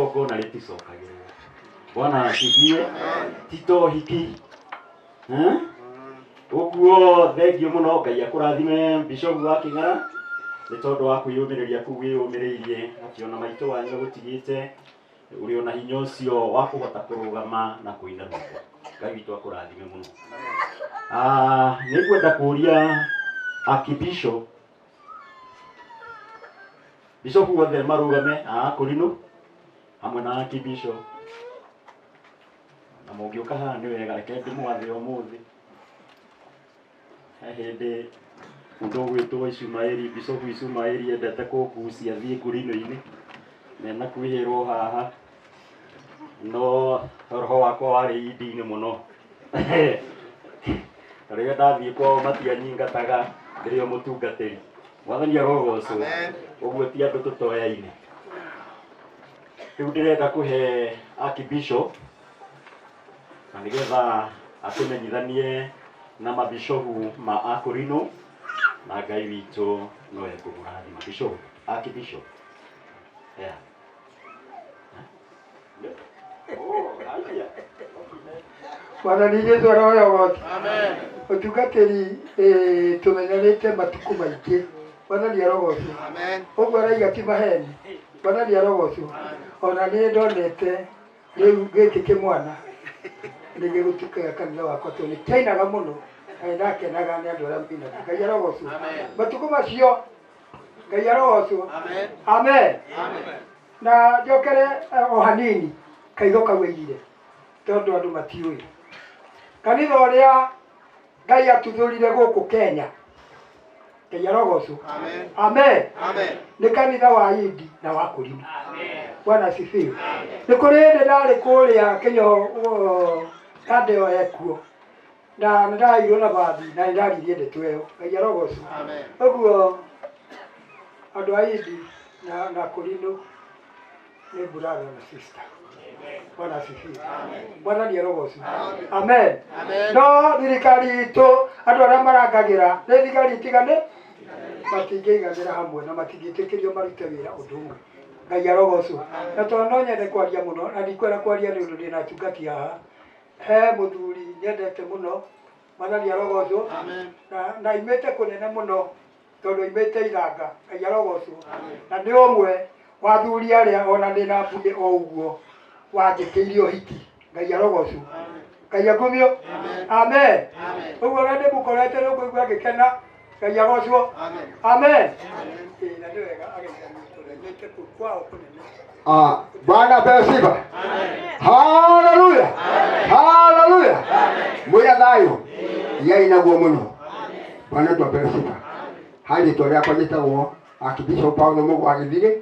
Igongona rĩticokagĩrwo. Bwana asifiwe. Ti ta ũhiki. Eh? Ũguo thengiũ mũno, Ngai akũrathime Bishop wa Kĩng'ara nĩ tondũ wa kwĩyũmĩrĩria kũu wĩyũmĩrĩirie atĩ ona maitũ wanyu agũtigĩte ũrĩ ona hinya ũcio wa kũhota kũrũgama na kũina rwĩmbo. Ngai witũ akũrathime mũno. Ah, nĩ ngwenda kũria akibishop bishop othe marũgame a kũrinũ hamwe na akibishop na mũngĩũka haha nĩ wega, reke ndĩmwathe ũmũthĩ. He hĩndĩ mũndũ ũgwĩtwo Ishumaeli, Bishop Ishumaeli endete kũngucia thiĩ ngurino-inĩ na kwĩhĩrwo haha, no roho wakwa warĩ indi-inĩ mũno. Na rĩrĩa ndathiĩ kwao matianyingataga ndĩrĩ o mũtungatĩri. Mwathani arogocwo. Ũguo ti andũ tũtoyaine. Rĩu ndĩrenda kũhe Archbishop na nĩgetha atũmenyithanie na mabishopu ma Akorino na Ngai witũ no ekũmũrathima. Bishop, Archbishop. Yeah. Oh, haya. Mwathani Jesu aroya ũgooci. Ũtungatĩri eh, tũmenyanĩte matukũ maingĩ. Mwathani arogocwo. Ũguo araiga ti maheni. Mwathani arogocwo. Ona nĩ ndonete rĩu gĩkĩ kĩmwana nĩ gĩgũtuĩka kanitha wakwa tondũ nĩ kĩainaga mũno na nĩ ndakenaga nĩ andũ arĩa mainaga. Ngai arogocwo. Matukũ macio Ngai arogocwo. Amen. Na njokere eh, o hanini kaigo kau aigire tondũ andũ matiũĩ kanitha ũrĩa Ngai atuthũrire gũkũ Kenya. Ngai arogocwo. Amen. Nĩ kanitha wa Indi na wa Kũrimũ. Bwana asifiwe. Nĩ kũrĩ hĩndĩ ndarĩ kũrĩa Kenya kanda ĩyo ekuo na nĩ ndaheirwo na bathi na nĩ ndaririe ndeto ĩyo. Ngai arogocwo. Ũguo andũ a Indi na Kũrinũ nĩ brother na sister. Bwana asifiwe. Mwathani arogocwo. Amen. No thirikari itũ andũ arĩa marangagĩra nĩ thigari itigane matingĩiganĩra hamwe na matingĩtĩkĩrio marute wĩra ũndũ ũmwe. Ngai arogocwo. Na tondũ no nyende kwaria mũno na ndikwenda kwaria nĩ ũndũ ndĩna atungati haha. He mũthuri nyendete mũno. Mwathani arogocwo. Na aimĩte kũnene mũno tondũ aimĩte ithanga. Ngai arogocwo. Na nĩ ũmwe wa athuri arĩa ona ndĩ na mbuĩ o ũguo wanjĩkĩire ũhiki. Ngai arogocwo. Ngai akumio. Amen. Ũguo ona ndĩmũkorete nĩ ũkũigua ngĩkena. Ngai agocwo. Amen. Ĩĩ, na nĩ wega ageithanie tondũ aimĩte kũu kwao kũnene. Ah, Bwana apewe sifa. Haleluya. Haleluya. Mwira thayo. Yai naguo muno. Bwana wetu apewe sifa. Harĩ rĩtwa rĩakwa njĩtagwo Archbishop Paulo Mũgwa Gĩthirĩ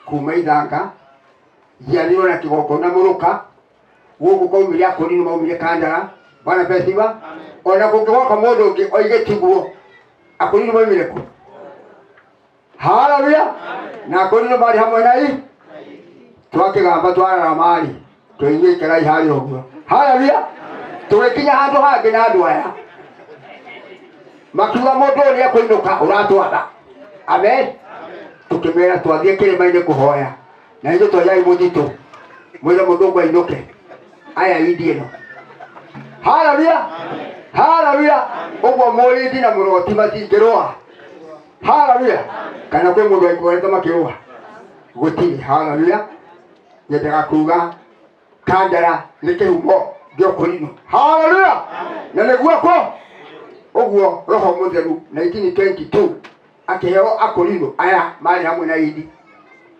kuma Ithanga njiarirwo na kĩgongona mũrũka gũkũ kwaumire akũrinũ maumire Kandara. Bwana apewe sifa. Ona kũngĩgoka mũndũ ũngĩ oige tiguo akũrinũ maumire kũ? Haleluya. Na akũrinũ marĩ hamwe na i twakĩgamba twararama-rĩ tũinyuĩ ikarai harĩa ũguo. Haleluya. Tũgĩkinya handũ hangĩ na andũ aya makiuga mũndũ ũyũ nĩekũinũka ũratwatha. Amen. Tũkĩmera twathiĩ kĩrĩma-inĩ kũhoya na ithuĩ twajai mũtitũ mwĩre mũthũngũ ainũke aya indi ĩno. Haleluya. Haleluya. Ũguo mũrindi na mũroti matingĩrũa. Haleluya. Kana kwĩ mũndũ aikorete makĩrũa? Gũtirĩ. Haleluya. Nyendaga kuga Kandara nĩ kĩhumo gĩa ũkũrinũ. Haleluya. Na nĩguo kũ ũguo Roho Mũtheru 1922 akĩheo akũrinũ aya marĩ hamwe na Indi.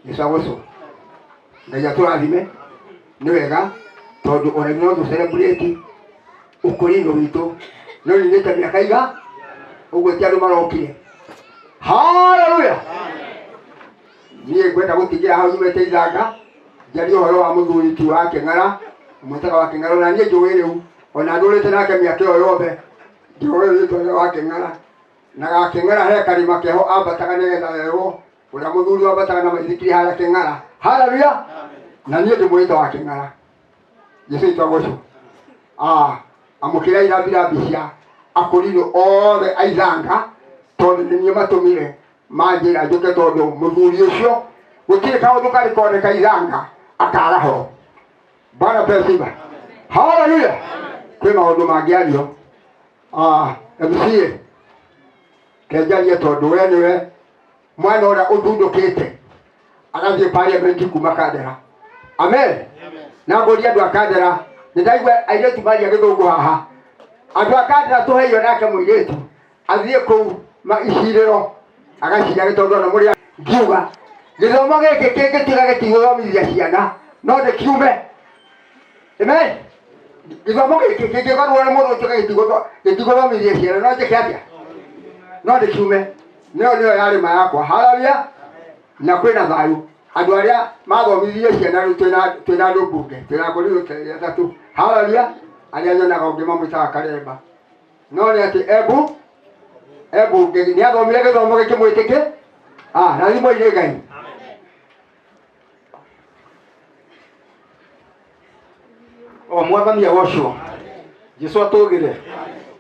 Jesu agocwo. Ngai atũrathime. Nĩ wega tondũ ona ithuĩ no tũ celebrate ũkũrinũ witũ no nyumĩte mĩaka iga ũguo ti andũ marokire. Haleluya. Niĩ ngwenda gũtigĩra hau nyumĩte Ithanga njarie ũhoro wa mũthuri ti wa Kĩng'ara mwĩtaga wa Kĩng'ara ona niĩ njũĩ rĩu ona ndũrĩte nake mĩaka ĩyo yothe njũĩ rĩtwa rĩa wa Kĩng'ara na gakĩng'ara he karĩma keho ambataga nĩgetha erwo ũrĩa mũthuri wambataga na maithikiri harĩa Kĩng'ara. Haleluya. Na niĩ ndĩmwĩte wa Kĩng'ara. Jesu witũ agocwo. Ah, amũkĩra irambirambi cia akũrinũ othe a Ithanga tondũ nĩ niĩ matũmire manjĩra njũke tondũ mũthuri ũcio Gũtirĩ kaũndũ karĩ koneka ithanga akaraho. Bwana pewe sifa. Haleluya. Kwĩ maũndũ mangĩario. Ah, MCA kenjarie tondũ we nĩwe mwana ũrĩa ũthundũkĩte agathiĩ parliament kuma Kandara. Amen. Na ngũria andũ a Kandara, nĩ ndaigua airĩtu maria gĩthũngũ haha. Andũ a Kandara tũheio nake mũirĩtu athiĩ kũu ma icirĩro agacirage tondũ ona mũrĩ ngiuga gĩthomo gĩkĩ kĩngĩtiga gĩtigũthomithia ciana no ndĩkiume. Amen. Gĩthomo gĩkĩ kĩngĩgarũrwo nĩ mũndũ ũtuĩke gĩtigũthomithia ciana no njĩke atĩa? No ndĩkiume. Nĩyo nĩyo yarĩ ma yakwa. Haleluya. Na kwĩna thayũ. Andũ arĩa mathomithirie ciana rĩu twĩna andũ mbunge twĩna ngũri atatũ. Haleluya. Arĩa nyonaga ũngĩ mamwĩtaga Karemba. No nĩ atĩ embu embunge nĩ athomire gĩthomo gĩkĩmwĩtĩkĩ. Ah, rathimwo irĩ Ngai. O mwathani agocwo. Jesu atũgĩre.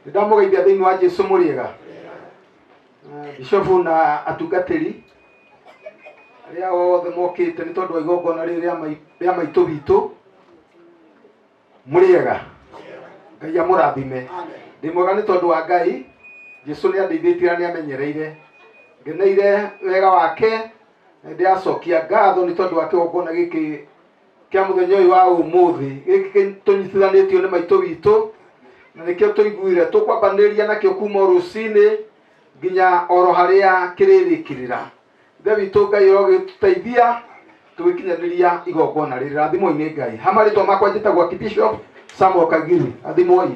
Nĩ ndamũgeithia thĩinĩ wa Jesu mũrĩega. Bishofu na atungatĩri arĩa othe mokĩte nĩ tondũ wa igongona rĩrĩ rĩa maitũ witũ mũrĩega. Ngai amũrathime. Ndĩ mwega nĩ tondũ wa Ngai. Jesu nĩ andeithĩtie na nĩ amenyereire. Ngeneire wega wake na ndĩracokia ngatho nĩ tondũ wa kĩgongona gĩkĩ kĩa mũthenya ũyũ wa ũmũthĩ gĩkĩ tũnyitithanĩtio nĩ maitũ witũ na nĩkĩo tũiguire tũkwambanĩrĩria nakĩo kuma o rũcinĩ nginya oro harĩa kĩrĩrĩkĩrĩra. Ithe witũ Ngai ũrogĩtũteithia tũgĩkinyanĩria igongona rĩrĩ. Rathimwoi nĩ Ngai. Ha marĩtwa makwa njĩtagwo Archbishop Samuel Kagiri. Rathimwoi.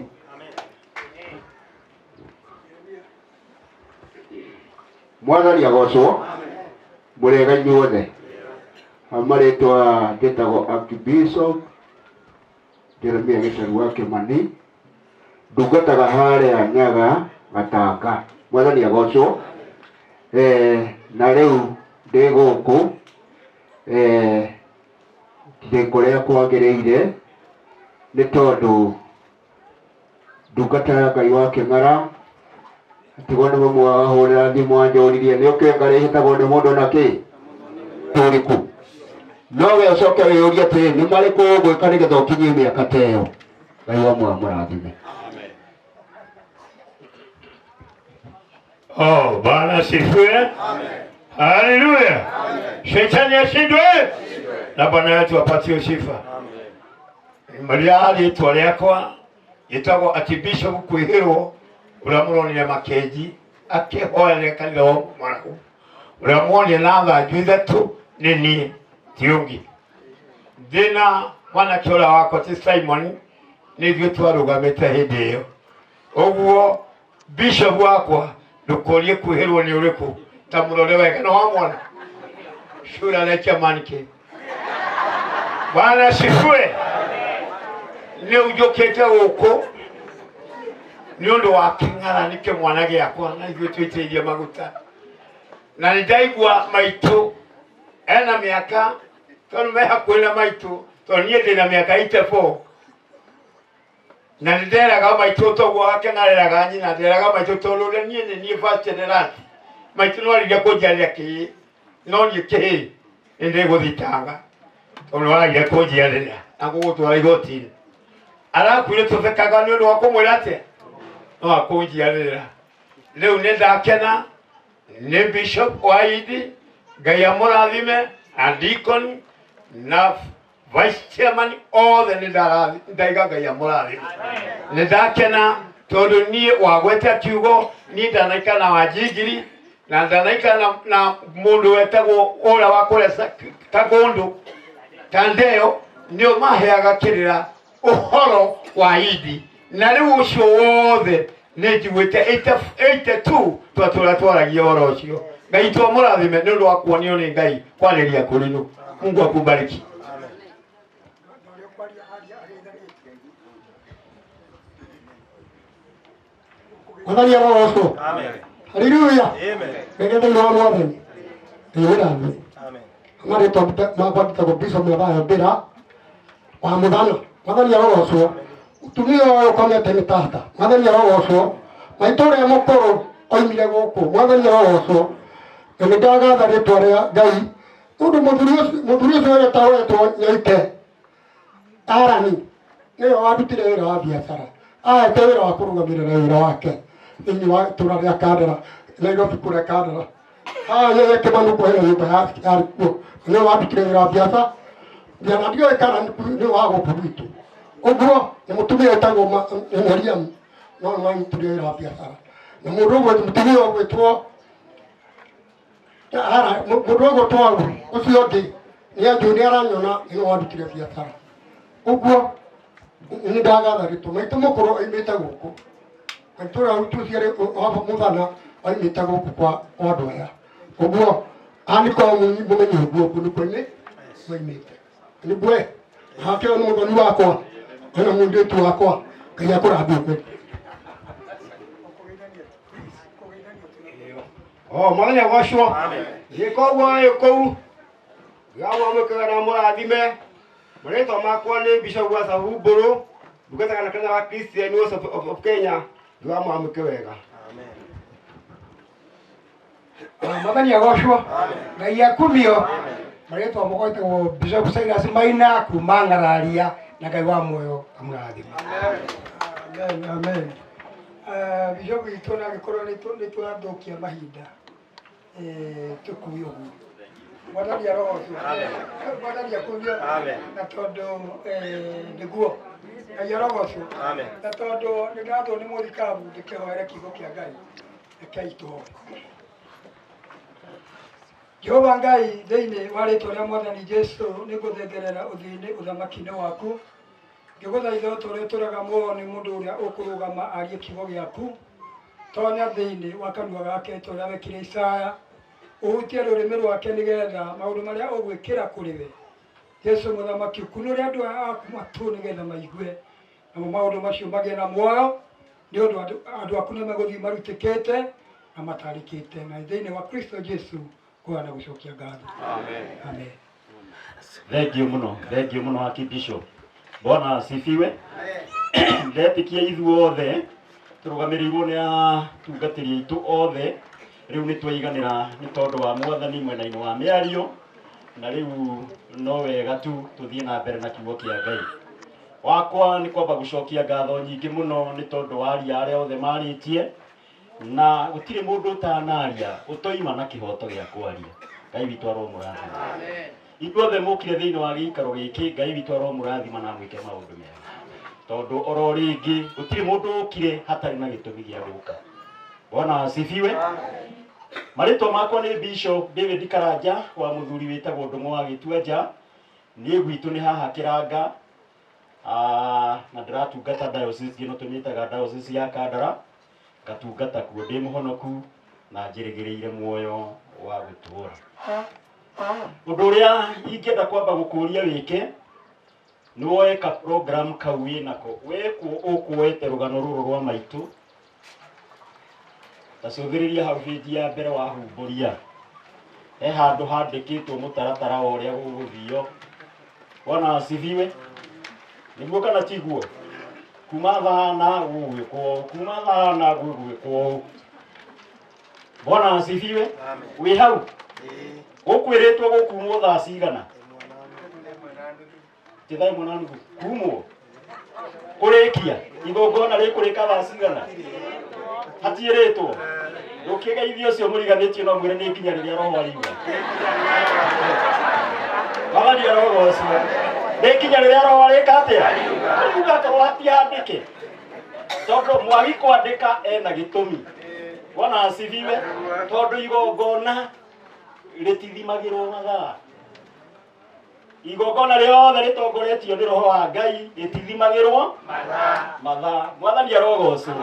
Mwathani agocwo. Mũrĩega inyuothe. Marĩtwa njĩtagwo Archbishop Jeremia Gĩcaru wa Kĩmani. Ndungataga harĩa Nyaga Gatanga. Mwathani agocwo. Na rĩu ndĩ gũkũ ndĩ kũrĩa kwagĩrĩire nĩ tondũ ndungata ya Ngai wa Kĩng'ara tigwo nĩ mamu wahũrĩra thimũ anjũririe nĩ ũkĩũĩ ngarĩ ĩhĩtagwo nĩ mũndũ na kĩ tũrĩkũ no we ũcoke wĩyũrie atĩrĩ nĩ marĩkũ ũgwĩka nĩgetha ũkinyie mĩaka ta ĩyo. Ngai wa muoyo amũrathime. Oh, Bwana asifiwe. Haleluya. Shetani ashindwe na Bwana wetu apatiwe sifa. Maria rĩtwa rĩakwa gĩtagwo Archbishop Kwĩhĩrwo ũrĩa mũronire Makenji akĩhoera kanitha wa Mwarabu ũrĩa muonire na thanju ithatũ nĩ niĩ ti ũngĩ. Ndĩna mwanake ũrĩa wakwa ti Simon nĩ ithuĩ twarũgamĩte hĩndĩ ĩyo. Ũguo Bishop wakwa ndũkorie kwĩhĩrwo nĩ ũrĩkũ ta mũrore wega no wamwona cura rekia manke. Bwana asifiwe. Nĩ njũkĩte gũkũ nĩ ũndũ wa kĩng'ara nĩ kĩmwana gĩakwa na ithuĩ twĩtĩirie maguta na nĩ ndaigua maitũ ena mĩaka tondũ me hakuhĩ na maitũ tondũ niĩ ndĩna mĩaka 84 na nĩ nderaga maitũ toguo wake nareraga nyina nderaga maitũ tondũ ũrĩa niĩ nĩ niĩ first generation maitũ no arire kũnjiarĩra kĩhĩ no niĩ kĩhĩ nĩ ndĩgũthitanga tondũ arire kũnjiarĩra na gũgũtwara igoti-inĩ arakuire tũthekaga nĩ ũndũ wa kũmwĩra atĩa no akũnjiarĩra rĩu nĩ ndakena nĩ bishop wa Idi Ngai amũrathime na deacon na vice chairman othe nĩ ndaiga Ngai amũrathime nĩ ndakena tondũ niĩ wagweta kiugo niĩ ndanaikara na Wanjingiri na ndanaikara na mũndũ wetagwo ũrĩa wa kũrĩa Kagondu Tandeo nĩo maheaga kĩrĩra ũhoro wa Idi na rĩu ũcio wothe nĩ njiguĩte 82 twatũra twaragia ũhoro ũcio. Ngai twamũrathime nĩ ũndũ wa kuonio nĩ Ngai kwarĩria kũrĩ nũ. Mungu akubariki. Mwathani arogocwo. Haleluya. Ngegethe irwa mwathani. Ĩwĩra thĩ. Marĩtwa makwa njĩtagwo Bishop Mathayo Ndĩra wa Mũthano. Mwathani arogocwo. Mũtumia ũyũ ũkomete nĩ tata. Mwathani arogocwo. Maitũ ũrĩa mũkũrũ oimire gũkũ. Mwathani arogocwo. Na nĩ ndagatha rĩtwa rĩa Ngai. Tondu muthuri ucio wetagwo Nyaike Arani nĩwe wandutire wĩra wa biacara, ahete wĩra wa kũrũgamĩrĩra wĩra wake thĩinĩ wa itũra rĩa Kandara, Nairobi kũrĩa Kandara. Haha yeye Kĩmanu kwahera nyũmba yarĩ kuo, nĩwe wandutire wĩra wa biacara na ndiũĩ kana nĩ wa gũkũ gwitũ ũguo. Nĩ mũtumia wĩtagwo Mariam, no nĩ wandutire wĩra wa biacara na mũndũ ũguo, mũtumia ũgwĩtwo ara mũndũ ũgwĩtwo ũcio ũngĩ nĩ anjũĩ, nĩ aranyona, nĩwe wandutire biacara. Ũguo nĩ ndagatha gĩtũ maitũ mũkũrũ aimĩte gũkũ, maitũ ũrĩa tũciarĩ mũthana aimĩte gũkũ kwa andũ aya. Ũguo aniko mũmenye ũguo nĩkuo-inĩ maimĩte nĩguo hake nĩ mũthoni wakwa ona mũndĩtu wakwa. Ngai akũrathime. O mwathani agocwo. Gĩkoguo ĩ kũu gawamũkĩga na mũrathime. Marĩtwa makwa nĩ Bishop wa Sahumbũrũ, ndungataga na kanitha wa Christian of Kenya. Ngiwamwamũke wega. Mwathani agocwo, Ngai akumio. Marĩtwa mũgwetagwo Bishop Silas Maina kuma Ng'araria, na Ngai wa muoyo amũrathime. Amen, amen. Bishop witũ, na angĩkorwo nĩ twathũkia mahinda, tũkue ũguo. Mwathani arogocwo, Mwathani akumio. Na tondũ nĩguo, Ngai arogocwo. Na tondũ nĩ ndathwo nĩ mũthikabu ndĩkĩhoere kiugo kĩa Ngai, rekei tũhoe. Jehova Ngai, thĩinĩ wa rĩtwa rĩa Mwathani Jesu, nĩ ngũthengerera ũthiũ-inĩ ũthamaki-inĩ waku, ngĩgũthaitha o ta ũrĩa ũtũraga muoyo nĩ mũndũ ũrĩa ũkũrũgama arie kiugo gĩaku. Tonya thĩinĩ wa kanua gake ta ũrĩa wekire Isaya, ũhutie rũrĩmĩ rwake, nĩgetha maũndũ marĩa ũgwĩkĩra kũrĩ we Jesu mũthamaki, ũkunũre andũ aya aku matũ nĩgetha maigue, namo maũndũ macio magĩe na muoyo, nĩ ũndũ andũ aku nĩ megũthiĩ marutĩkĩte na matarĩkĩte. Na thĩinĩ wa Kristo Jesu kuoya na gũcokia ngatho, amen. Thengiũ mũno, thengiũ mũno, Archbishop. Bwana asifiwe. Ndetĩkia ithuothe tũrũgamĩrĩirwo nĩ atungatĩri aitũ othe, rĩu nĩ twaiganĩra nĩ tondũ wa Mwathani mwena-inĩ wa mĩario, na rĩu no wega tu tũthiĩ na mbere na kiugo kĩa Ngai. Wakwa nĩ kwamba gũcokia ngatho nyingĩ mũno nĩ tondũ wa aria arĩa othe marĩtie, na gũtirĩ mũndũ ũtanaria ũtoima na kĩhoto gĩa kwaria. Ngai witũ aromũrathima. Ithuothe mũkire thĩinĩ wa gĩikaro gĩkĩ, Ngai witũ aromũrathima na amwĩke maũndũ mega, tondũ oro rĩngĩ gũtirĩ mũndũ ũkire hatarĩ na gĩtũmi gĩa gũka. Bwana asifiwe. Marĩtwa makwa nĩ Bishop David Karanja wa mũthuri wĩtagwo Ndũng'ũ wa Gĩtuanja. Niĩ gwitũ nĩ haha Kĩranga. Na ndĩratungata diocese ĩno tũmĩtaga Diocese ya Kandara, ngatungata kuo ndĩ mũhonoku na njĩrĩgĩrĩire muoyo wa gũtũũra. Ũndũ ũrĩa ingĩenda kwamba gũkũria wĩke nĩ woe ka program kau wĩnako, wekwo ũkuoete rũgano rũrũ rwa maitũ, ta cũthĩrĩria hau bĩnji ya mbere wahumbũria, he handũ handĩkĩtwo mũtaratara wa ũrĩa gũgũthio. Bwana asifiwe. Nĩguo kana tiguo? Kuma thana gũgwĩkwo ũũ, kuma thana gũgwĩkwo ũũ. Bwana asifiwe. Wĩ hau gũkwĩrĩtwo gũkumwo thaa cigana? Ti 1:30 kumwo, kũrĩkia igongona rĩkũrĩka thaa cigana? Hatiĩrĩtwo. Ndũkĩgeithio ũcio mũriganĩtio, no mwĩre nĩ nginya rĩrĩa roho ariuga. Mwathani arogocwo. Nĩ nginya rĩrĩa roho arĩka atĩa? Ariuga. Akorwo hatiandĩke, tondũ mwagi kwandĩka ena gĩtũmi. Bwana asifiwe. Tondũ igongona rĩtithimagĩrwo mathaa. Igongona rĩothe rĩtongoretio nĩ roho wa Ngai rĩtithimagĩrwo mathaa. Mwathani arogocwo.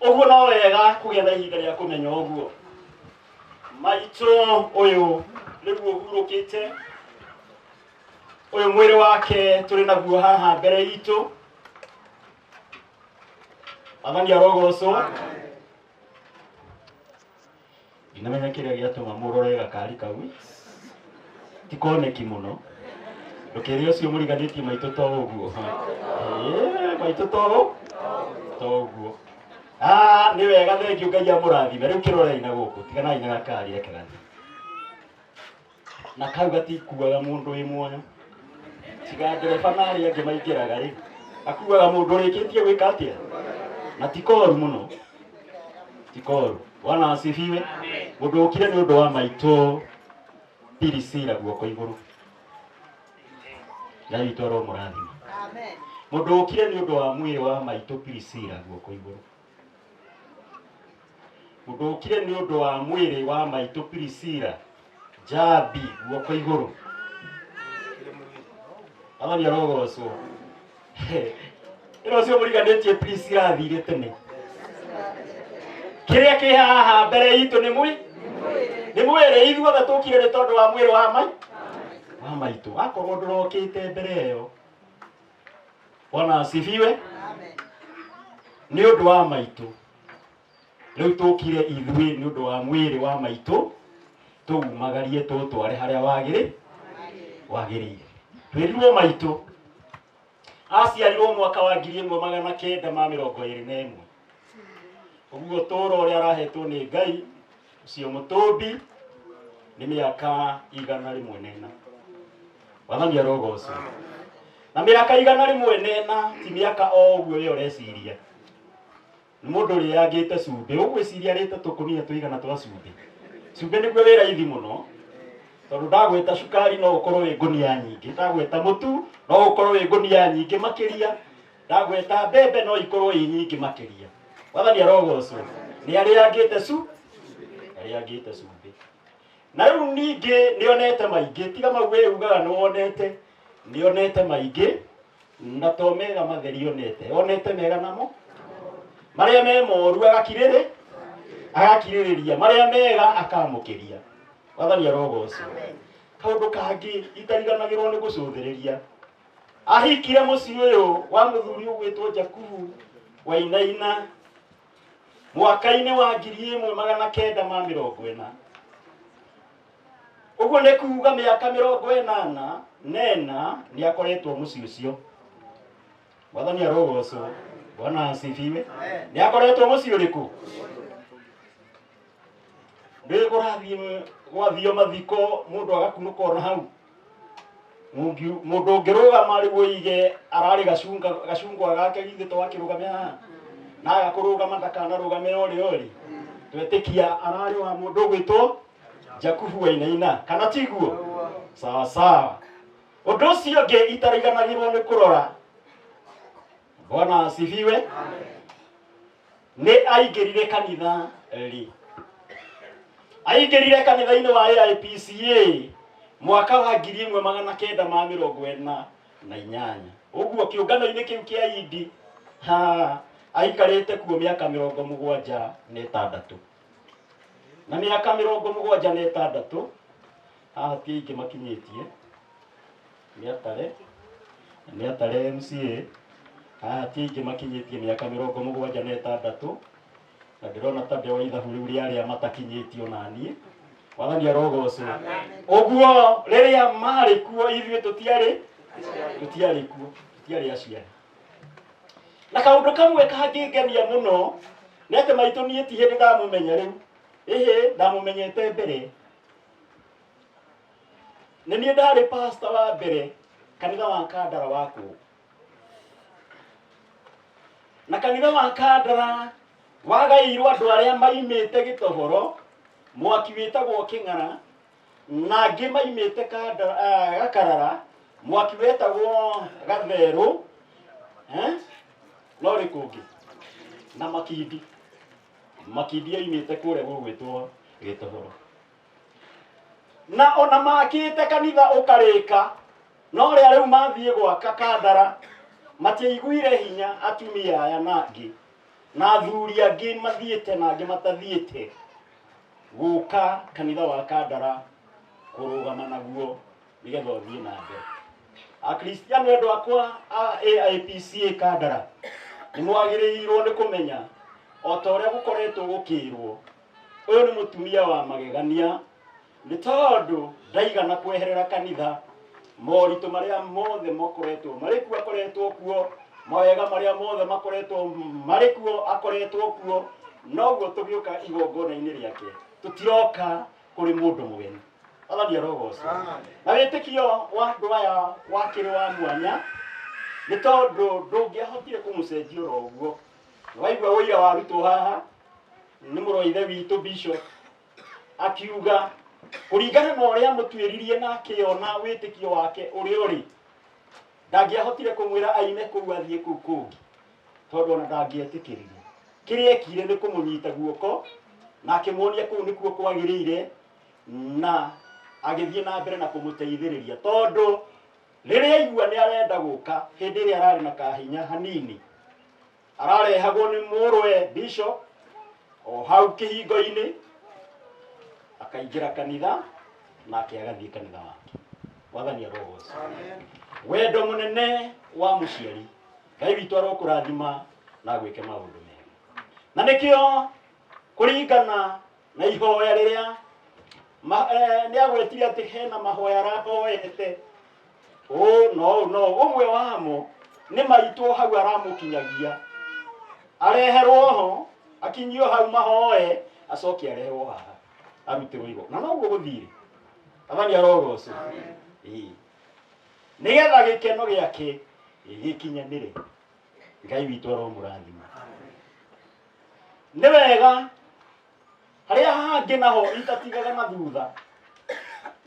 Ũguo no wega kũgĩa na ihinda rĩa kũmenya ũguo maitũ ũyũ nĩguo ũhurũkĩte, ũyũ mwĩrĩ wake tũrĩ naguo haha mbere itũ. Mwathani arogocwo. Ndinamenya kĩrĩa gĩatũma mũrore gakari kau ti koneki mũno. Ndũkĩre ũcio mũriganĩtie maitũ to ũguo. Ĩĩ, maitũ to ũguo. Ah, nĩ wega, thengiũ, Ngai amũrathime. Rĩu kĩrorei na gũkũ, tiganai na gakari, reke gathiĩ. Na kau gatikuaga mũndũ wĩ muoyo. Tiga ndereba na arĩa angĩ maingĩraga rĩ, akuaga mũndũ ũrĩkĩtie gwĩka atĩa? Na ti koru mũno, ti koru. Bwana asifiwe. Mũndũ ũkire nĩ ũndũ wa maitũ Pirisila guoko igũrũ. Ngai witũ aromũrathima. Mũndũ ũkire nĩ ũndũ wa mwĩrĩ wa maitũ Pirisila guoko igũrũ. Mũndũ ũkire nĩ ũndũ wa mwĩrĩ wa maitũ Pirisila Njambi guoko igũrũ. Athani arogocwo. Ĩno ũcio mũriganĩtie Priscilla athire tene. Kĩrĩa kĩ haha mbere itũ nĩ mwĩ nĩ mwĩrĩ ithuothe tũkire nĩ tondũ wa mwĩrĩ wa mai wa maitũ. Akorwo ndũrokĩte mbere ĩyo. Bwana asifiwe. Nĩ ũndũ wa maitũ. Rĩu tũkire ithuĩ nĩ ũndũ wa mwĩrĩ wa maitũ tũumagarie tũtware harĩa wagĩrĩ wagĩrĩire. Twĩrirwo maitũ aciarirwo mwaka wa 1921. Ũguo ũtũũro ũrĩa arahetwo nĩ Ngai ũcio mũtũmbi nĩ mĩaka 104. Wathani arogocwo. Na mĩaka 104 ti mĩaka o ũguo we ũreciria. Nĩ mũndũ ũrĩangĩte cumbĩ. Ũgwĩciria arĩte tũkũnia tũigana twa cumbĩ. Cumbĩ nĩguo wĩ raithi mũno, tondũ ndagwĩta cukari no ũkorwo wĩ ngũnia nyingĩ, ndagwĩta mũtu no ũkorwo wĩ ngũnia nyingĩ makĩria, ndagwĩta mbembe no ikorwo ĩ nyingĩ makĩria. Wathani arogocwo. Nĩ arĩangĩte cu arĩangĩte cumbĩ. Na rĩu ningĩ nĩonete maingĩ, tiga mau we ugaga nĩwonete, nĩonete maingĩ na to mega matheri onete, onete mega namo marĩa me moru agakirĩrĩ agakirĩrĩria, marĩa mega akamũkĩria. Wathani arogocwo. Kaũndũ kangĩ itariganagĩrwo nĩ gũcũthĩrĩria, ahikire mũciĩ ũyũ wa mũthuri ũgwĩtwo Jakubu Wainaina mwaka-inĩ wa 1940. Ũguo nĩ kuga mĩaka 84 nĩ akoretwo mũciĩ ũcio. Mwathani arogocwo. Bwana asifiwe. Nĩ akoretwo mũciĩ ũrĩkũ? Ndĩ kũrathiĩ gwathio mathiko mũndũ agakunũka ona hau. Mũndũ ũngĩrũgama rĩu ũige ararĩ gacungwa gake githĩ to akĩrũgame haha na agakũrũgama ndakanarũgame orĩ orĩ. Twetĩkia ararĩ wa mũndũ ũgwĩtwo Jakubu Wainaina, kana tiguo? Sawa sawa. Ũndũ ũcio ũngĩ itariganagĩrwo nĩ kũrora, Bwana asifiwe, nĩ aingĩrire kanitha rĩ? Aingĩrire kanitha-inĩ wa AIPCA mwaka wa 1948. Ũguo kĩũngano-inĩ kĩu kĩa Indi ha aikarĩte kuo mĩaka 76. Na mĩaka 76 haha ti aingĩ makinyĩtie, nĩ atare, nĩ atare MCA, haha ti aingĩ makinyĩtie mĩaka 76, na ndĩrona ta ndĩ wa ithabu rĩu rĩa arĩa matakinyĩtie ona niĩ. Mwathani arogocwo. Ũguo rĩrĩa marĩ kuo ithuĩ tũtiarĩ kuo, tũtiarĩ aciari. Na kaũndũ kamwe kangĩngenia mũno nĩ atĩ maitũ niĩ ti hĩndĩ ndamũmenya rĩu, ĩhĩ ndamũmenyete mbere. Nĩ niĩ ndarĩ pastor wa mbere kanitha wa Kandara wa kũu. Na kanitha wa Kandara wagaĩirwo andũ arĩa maimĩte Gĩtohoro, mwaki wĩtagwo Kĩng'ara, na angĩ maimĩte Kandara, Gakarara, mwaki wetagwo Gatherũ, no rĩ kũngĩ, na Makindi. Makindi oimĩte kũrĩa gũgwĩtwo Gĩtohoro. Na ona makĩte kanitha ũkarĩka, no rĩa rĩu mathiĩ gwaka Kandara, matiaiguire hinya atumia aya na angĩ, na athuri angĩ mathiĩte na angĩ matathiĩte gũka kanitha wa Kandara kũrũgama naguo nĩgetha ũthiĩ na mbere. Akristiano endwa akwa a AIPCA Kandara, nĩ mwagĩrĩirwo nĩ kũmenya o ta ũrĩa gũkoretwo gũkĩrwo, ũyũ nĩ mũtumia wa magegania nĩ tondũ ndaigana kweherera kanitha moritũ marĩa mothe makoretwo marĩ kuo akoretwo kuo, mawega marĩa mothe makoretwo marĩ kuo akoretwo kuo. Noguo tũgĩũka igongona-inĩ rĩake, tũtiroka kũrĩ mũndũ mũgeni. Athani arogocwo. Na wĩtĩkio wa andũ aya wakĩrĩ wa mwanya nĩ tondũ ndũngĩahotire kũmũcenjia oro ũguo. Waigua ũira warutwo haha nĩ mũrũ wa ithe witũ bishop akiuga kũringana na ũrĩa mũtuĩririe na akĩona wĩtĩkio wake ũrĩa ũrĩ, ndangĩahotire kũmwĩra aime kũu athiĩ kũu kũngĩ tondũ ona ndangĩetĩkĩrire. Kĩrĩa ekire nĩ kũmũnyita guoko na akĩmuonia kũu nĩkuo kwagĩrĩire na agĩthiĩ na mbere na kũmũteithĩrĩria tondũ rĩrĩa aigua nĩ arenda gũka hĩndĩ ĩrĩa ararĩ na kahinya hanini ararehagwo nĩ mũrũwe bishop o hau kĩhingo-inĩ akaingĩra kanitha nake agathiĩ kanitha wake. Wathani arogocwo. Wendo mũnene wa mũciari, Ngai witũ arokũrathima na agwĩke maũndũ mega. Na nĩkĩo kũringana na ihoya rĩrĩa nĩ agwetire atĩ hena mahoya arahoete ũũ no ũũ no ũũ. Ũmwe wamo nĩ maitũ hau aramũkinyagia areherwo ho akinyio hau mahoe acoke arehwo haha arutĩrwo igongona. Na noguo gũthire. Athani arogocwo. Ĩĩ. Nĩgetha gĩkeno gĩake gĩkinyanĩre. Ngai witũ aromũrathima. Nĩ wega harĩa hangĩ naho itatigaga na thutha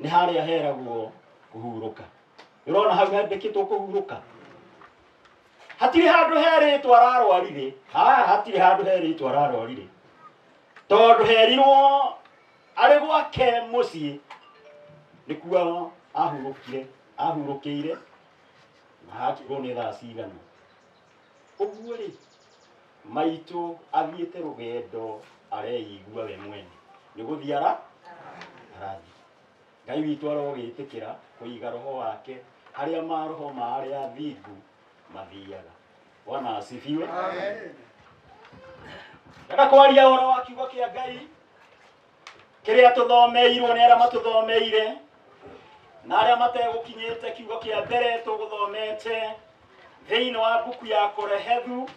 nĩ harĩa heragwo kũhurũka. Ũrona hau handĩkĩtwo kũhurũka. Hatirĩ handũ herĩtwo ararwarire. Haha hatirĩ handũ herĩtwo ararwarire. Tondũ herirwo arĩ gwake mũciĩ nĩkuo ahurũkire, ahurũkĩire na hakĩrwo nĩ thaa cigana. Ũguo rĩ, maitũ athiĩte rũgendo areigua we mwene nĩ gũthiĩ arathiĩ. Ngai witũ arogĩtĩkĩra kũiga roho wake harĩa maroho ma arĩa athingu mathiaga. Bwana asifiwe. Ndenda kwaria ũhoro wa kiugo kĩa Ngai kĩrĩa tũthomeirwo nĩ arĩa matũthomeire na arĩa mategũkinyĩte. Kiugo kĩa mbere tũgũthomete thĩinĩ wa mbuku ya Korehethu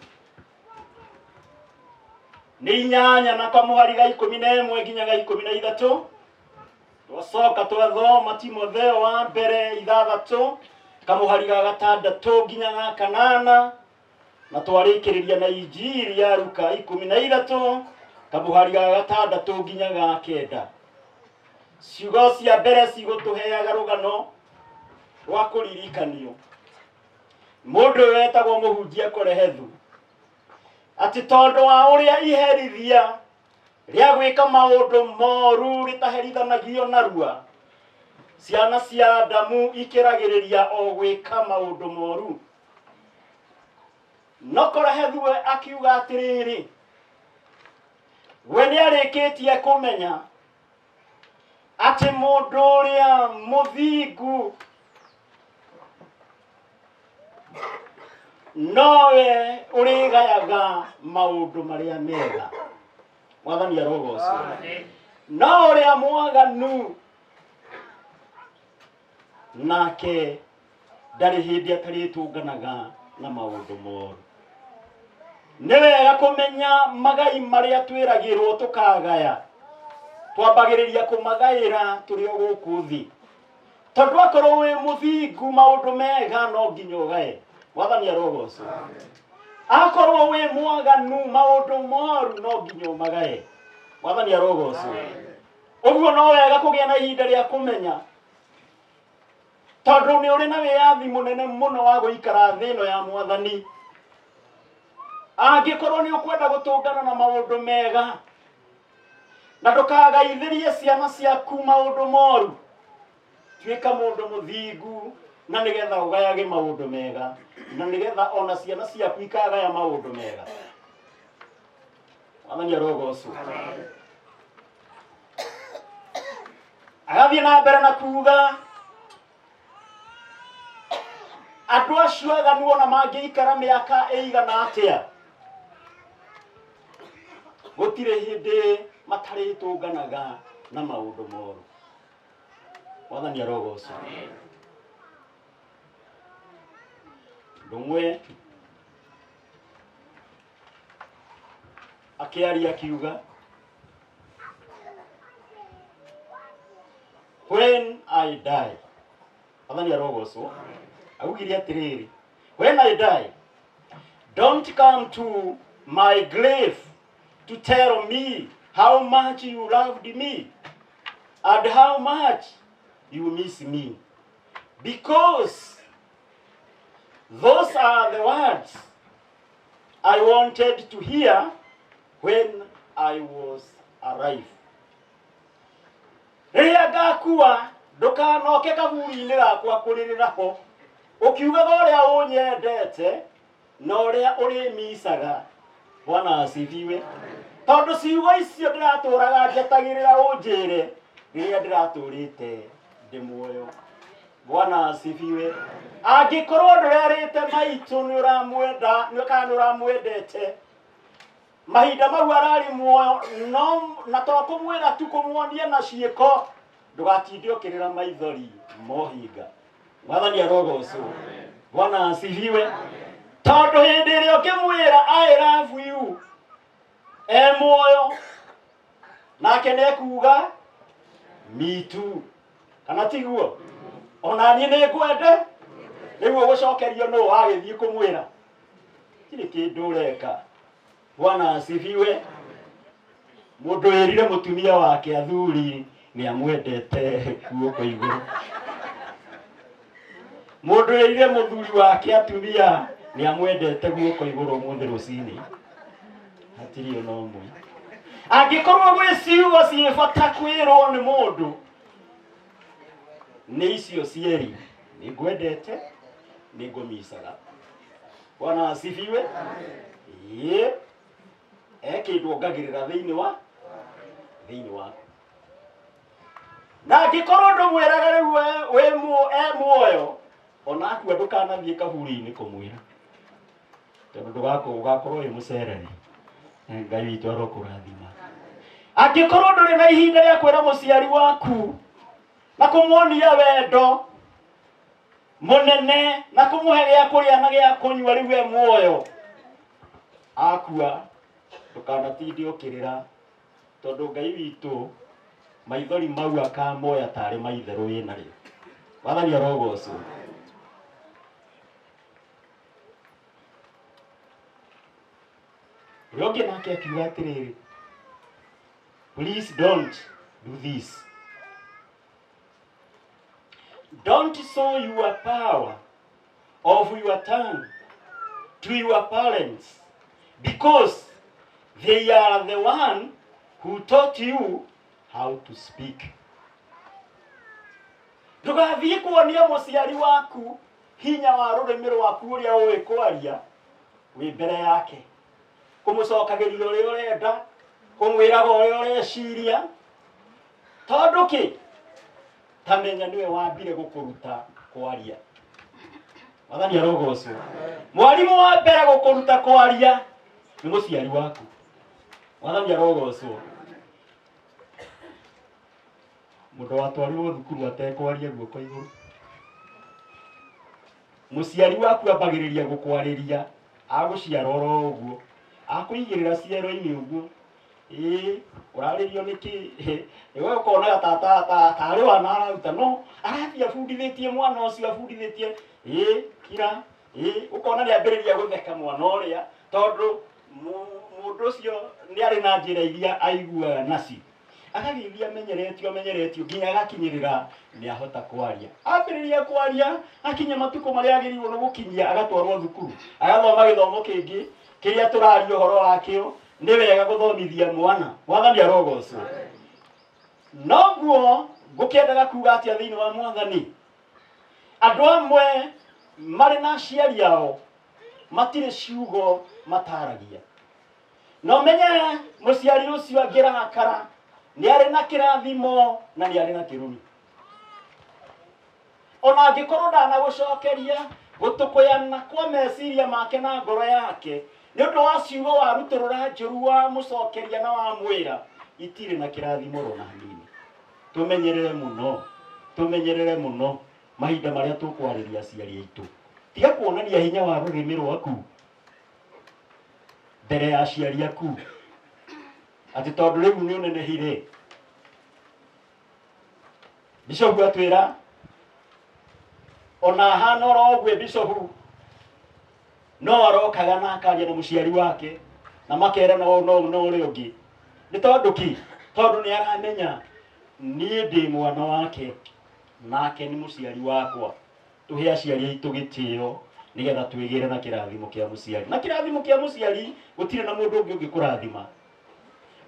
nĩ 8 na kamũhari ga 11 nginya ga 13. Twacoka twathoma Timotheo wa mbere 6 kamũhari ga 6 nginya ga 8, na twarĩkĩrĩria na Injiri ya Luka 13 kamũhari ga 6 nginya ga 9. Ciugo cia mbere cigũtũheaga rũgano rwa kũririkanio mũndũ ũyũ wetagwo mũhunjia Korehethu, atĩ tondũ wa ũrĩa iherithia rĩa gwĩka maũndũ moru rĩtaherithanagio narua, ciana cia Adamu ikĩragĩrĩria o gwĩka maũndũ moru. No Korehethu we akiuga atĩrĩrĩ, we nĩarĩkĩtie kũmenya atĩ mũndũ ũrĩa mũthingu nowe ũrĩgayaga maũndũ marĩa mega. Mwathani arogocwo. No ũrĩa mwaganu nake ndarĩ hĩndĩ atarĩtũnganaga na maũndũ moru. Nĩ wega kũmenya magai marĩa twĩragĩrwo tũkagaya, twambagĩrĩria kũmagaĩra tũrĩ o gũkũ thĩ, tondũ akorwo wĩ mũthingu maũndũ mega no nginya ũgae. Mwathani arogocwo. Akorwo wĩ mwaganu maũndũ moru no nginya ũmagae. Mwathani arogocwo. Ũguo no wega kũgĩa na ihinda rĩa kũmenya, tondũ nĩ ũrĩ na wĩyathi mũnene mũno wa gũikara thĩ ĩno ya Mwathani. Angĩkorwo nĩ ũkwenda gũtũngana na maũndũ mega na ndũkagaithĩrie ciana ciaku maũndũ moru, tuĩka mũndũ mũthingu na nĩgetha ũgayage maũndũ mega, na nĩgetha ona ciana ciaku ikagaya maũndũ mega. Mwathani arogocwo. Agathiĩ na mbere na kuga andũ acio aganu ona mangĩikara mĩaka ĩigana atĩa, gũtirĩ hĩndĩ matarĩtũnganaga na maũndũ moru. Mwathani arogocwo. Ũndũ ũmwe akĩaria akiuga When I die, Mwathani arogocwo. Augire atĩrĩrĩ, when I die, don't come to my grave to tell me how much you loved me and how much you miss me, because those are the words I wanted to hear when I was alive. Rĩrĩa ngakua, ndũkanoke kaburi-inĩ gakwa kũrĩrĩra ho, ũkiugaga ũrĩa ũnyendete na ũrĩa ũrĩmicaga. Bwana asifiwe. Tondũ ciugo icio ndĩratũraga njetagĩrĩra ũnjĩre rĩrĩa ndĩratũrĩte ndĩ muoyo. Bwana asifiwe. Angĩkorwo ndũrerĩte maitũ nĩ ũramwenda kana nĩ ũramwendete mahinda mau ararĩ muoyo, no na to kũmwĩra tu, kũmuonia na ciĩko, ndũgatinde ũkĩrĩra maithori mohinga. Mwathani arogocwo. Bwana asifiwe. Tondũ hĩndĩ ĩrĩa ũkĩmwĩra "I love you" e muoyo, nake nĩekuga "Me too", kana tiguo? Ona niĩ nĩ ngwende. Rĩu ũgũcokerio nũ wagĩthiĩ kũmwĩra? Tirĩ kĩndũ ũreka. Bwana asifiwe. Mũndũ wĩrire mũtumia wake athuri nĩ amwendete, guoko igũrũ. Mũndũ wĩrire mũthuri wake atumia nĩ amwendete, guoko igũrũ. Ũmũthĩ rũcinĩ hatirĩ ona ũmwe. Angĩkorwo gwĩ ciugo ciĩ bata kwĩrwo nĩ mũndũ, nĩ icio cierĩ: nĩ ngwendete, nĩ ngũmicaga. Bwana asifiwe. Ĩĩ, e kĩndũ ongagĩrĩra thĩinĩ waku. Na angĩkorwo ndũmwĩraga rĩu wĩ e muoyo, ona akua ndũkanathiĩ kaburi-inĩ kũmwĩra, tondũ ndũgakorwo ũgakorwo wĩ mũcerere. Ngai witũ arokũrathima. Angĩkorwo ndũrĩ na ihinda rĩa kwĩra mũciari waku na kũmuonia wendo mũnene na kũmũhe gĩa kũrĩa na gĩa kũnyua rĩu e muoyo, akua ndũkanatinde ũkĩrĩra, tondũ Ngai witũ maithori mau akamoya tarĩ maitherũ wĩ narĩo. Mwathani arogocwo. Ũrĩa ũngĩ nake akiuga atĩrĩrĩ, please don't do this. Don't show your power of your tongue to your parents, because they are the one who taught you how to speak. Ndũgathiĩ kuonia mũciari waku hinya wa rũrĩmĩ rwaku ũrĩa ũĩ kwaria wĩ mbere yake, kũmũcokagĩria ũrĩa ũrenda, kũmwĩraga ũrĩa ũreciria. Tondũ kĩ? Tamenya nĩwe wambire gũkũruta kwaria. Mwathani arogocwo. Mwarimũ wa mbere gũkũruta kwaria nĩ mũciari waku. Mwathani arogocwo. Mũndũ watwarirwo thukuru atekwaria, guoko igũrũ. Mũciari waku ambagĩrĩria gũkwarĩria agũciara oro ũguo, akũigĩrĩra ciero-inĩ ũguo. Ĩĩ, ũrarĩrio nĩkĩ? We ũkonaga ta tarĩ wana araruta, no arathiĩ abundithĩtie mwana ũcio, abundithĩtie ĩĩ kira ĩĩ. Ũkona nĩ ambĩrĩria gũtheka mwana ũrĩa, tondũ mũndũ ũcio nĩ arĩ na njĩra iria aiguaga nacio, agagĩthiĩ amenyeretio, amenyeretio nginya agakinyĩrĩra nĩ ahota kwaria. Ambĩrĩria kwaria akinya matukũ marĩa agĩrĩirwo nĩ gũkinyia, agatwarwo thukuru, agathoma gĩthomo kĩngĩ kĩrĩa tũraria ũhoro wakĩo. Nĩ wega gũthomithia mwana. Mwathani arogocwo. Noguo ngũkĩendaga kuga atĩa thĩinĩ wa Mwathani, andũ amwe marĩ na aciari ao matirĩ ciugo mataragia. Na ũmenye mũciari ũcio angĩrakara nĩ arĩ na kĩrathimo na nĩ arĩ na kĩrumi. Ona angĩkorwo ndanagũcokeria, gũtũkũyana kwa meciria make na ngoro yake nĩ ũndũ wa ciugo warutũrũra njũru wamũcokeria na wamwĩra, itirĩ na kĩrathimo rona hanini. Tũmenyerere mũno, tũmenyerere mũno mahinda marĩa tũkwarĩria aciari aitũ. Tiga kuonania hinya wa rũrĩmĩ rwaku mbere ya aciari aku atĩ tondũ rĩu nĩ ũnenehire. Bishopu atwĩra ona ahana oro ũguo bishopu no arokaga na akaria na mũciari wake na makerana ũũ no na ũrĩa ũngĩ nĩ tondũ ki tondũ nĩ aramenya niĩ ndĩ mwana wake nake nĩ mũciari wakwa tũhe aciari aitũ gĩtĩo nĩgetha twĩgĩre na kĩrathimo kĩa mũciari na kĩrathimo kĩa mũciari gũtirĩ na mũndũ ũngĩ ũngĩkũrathima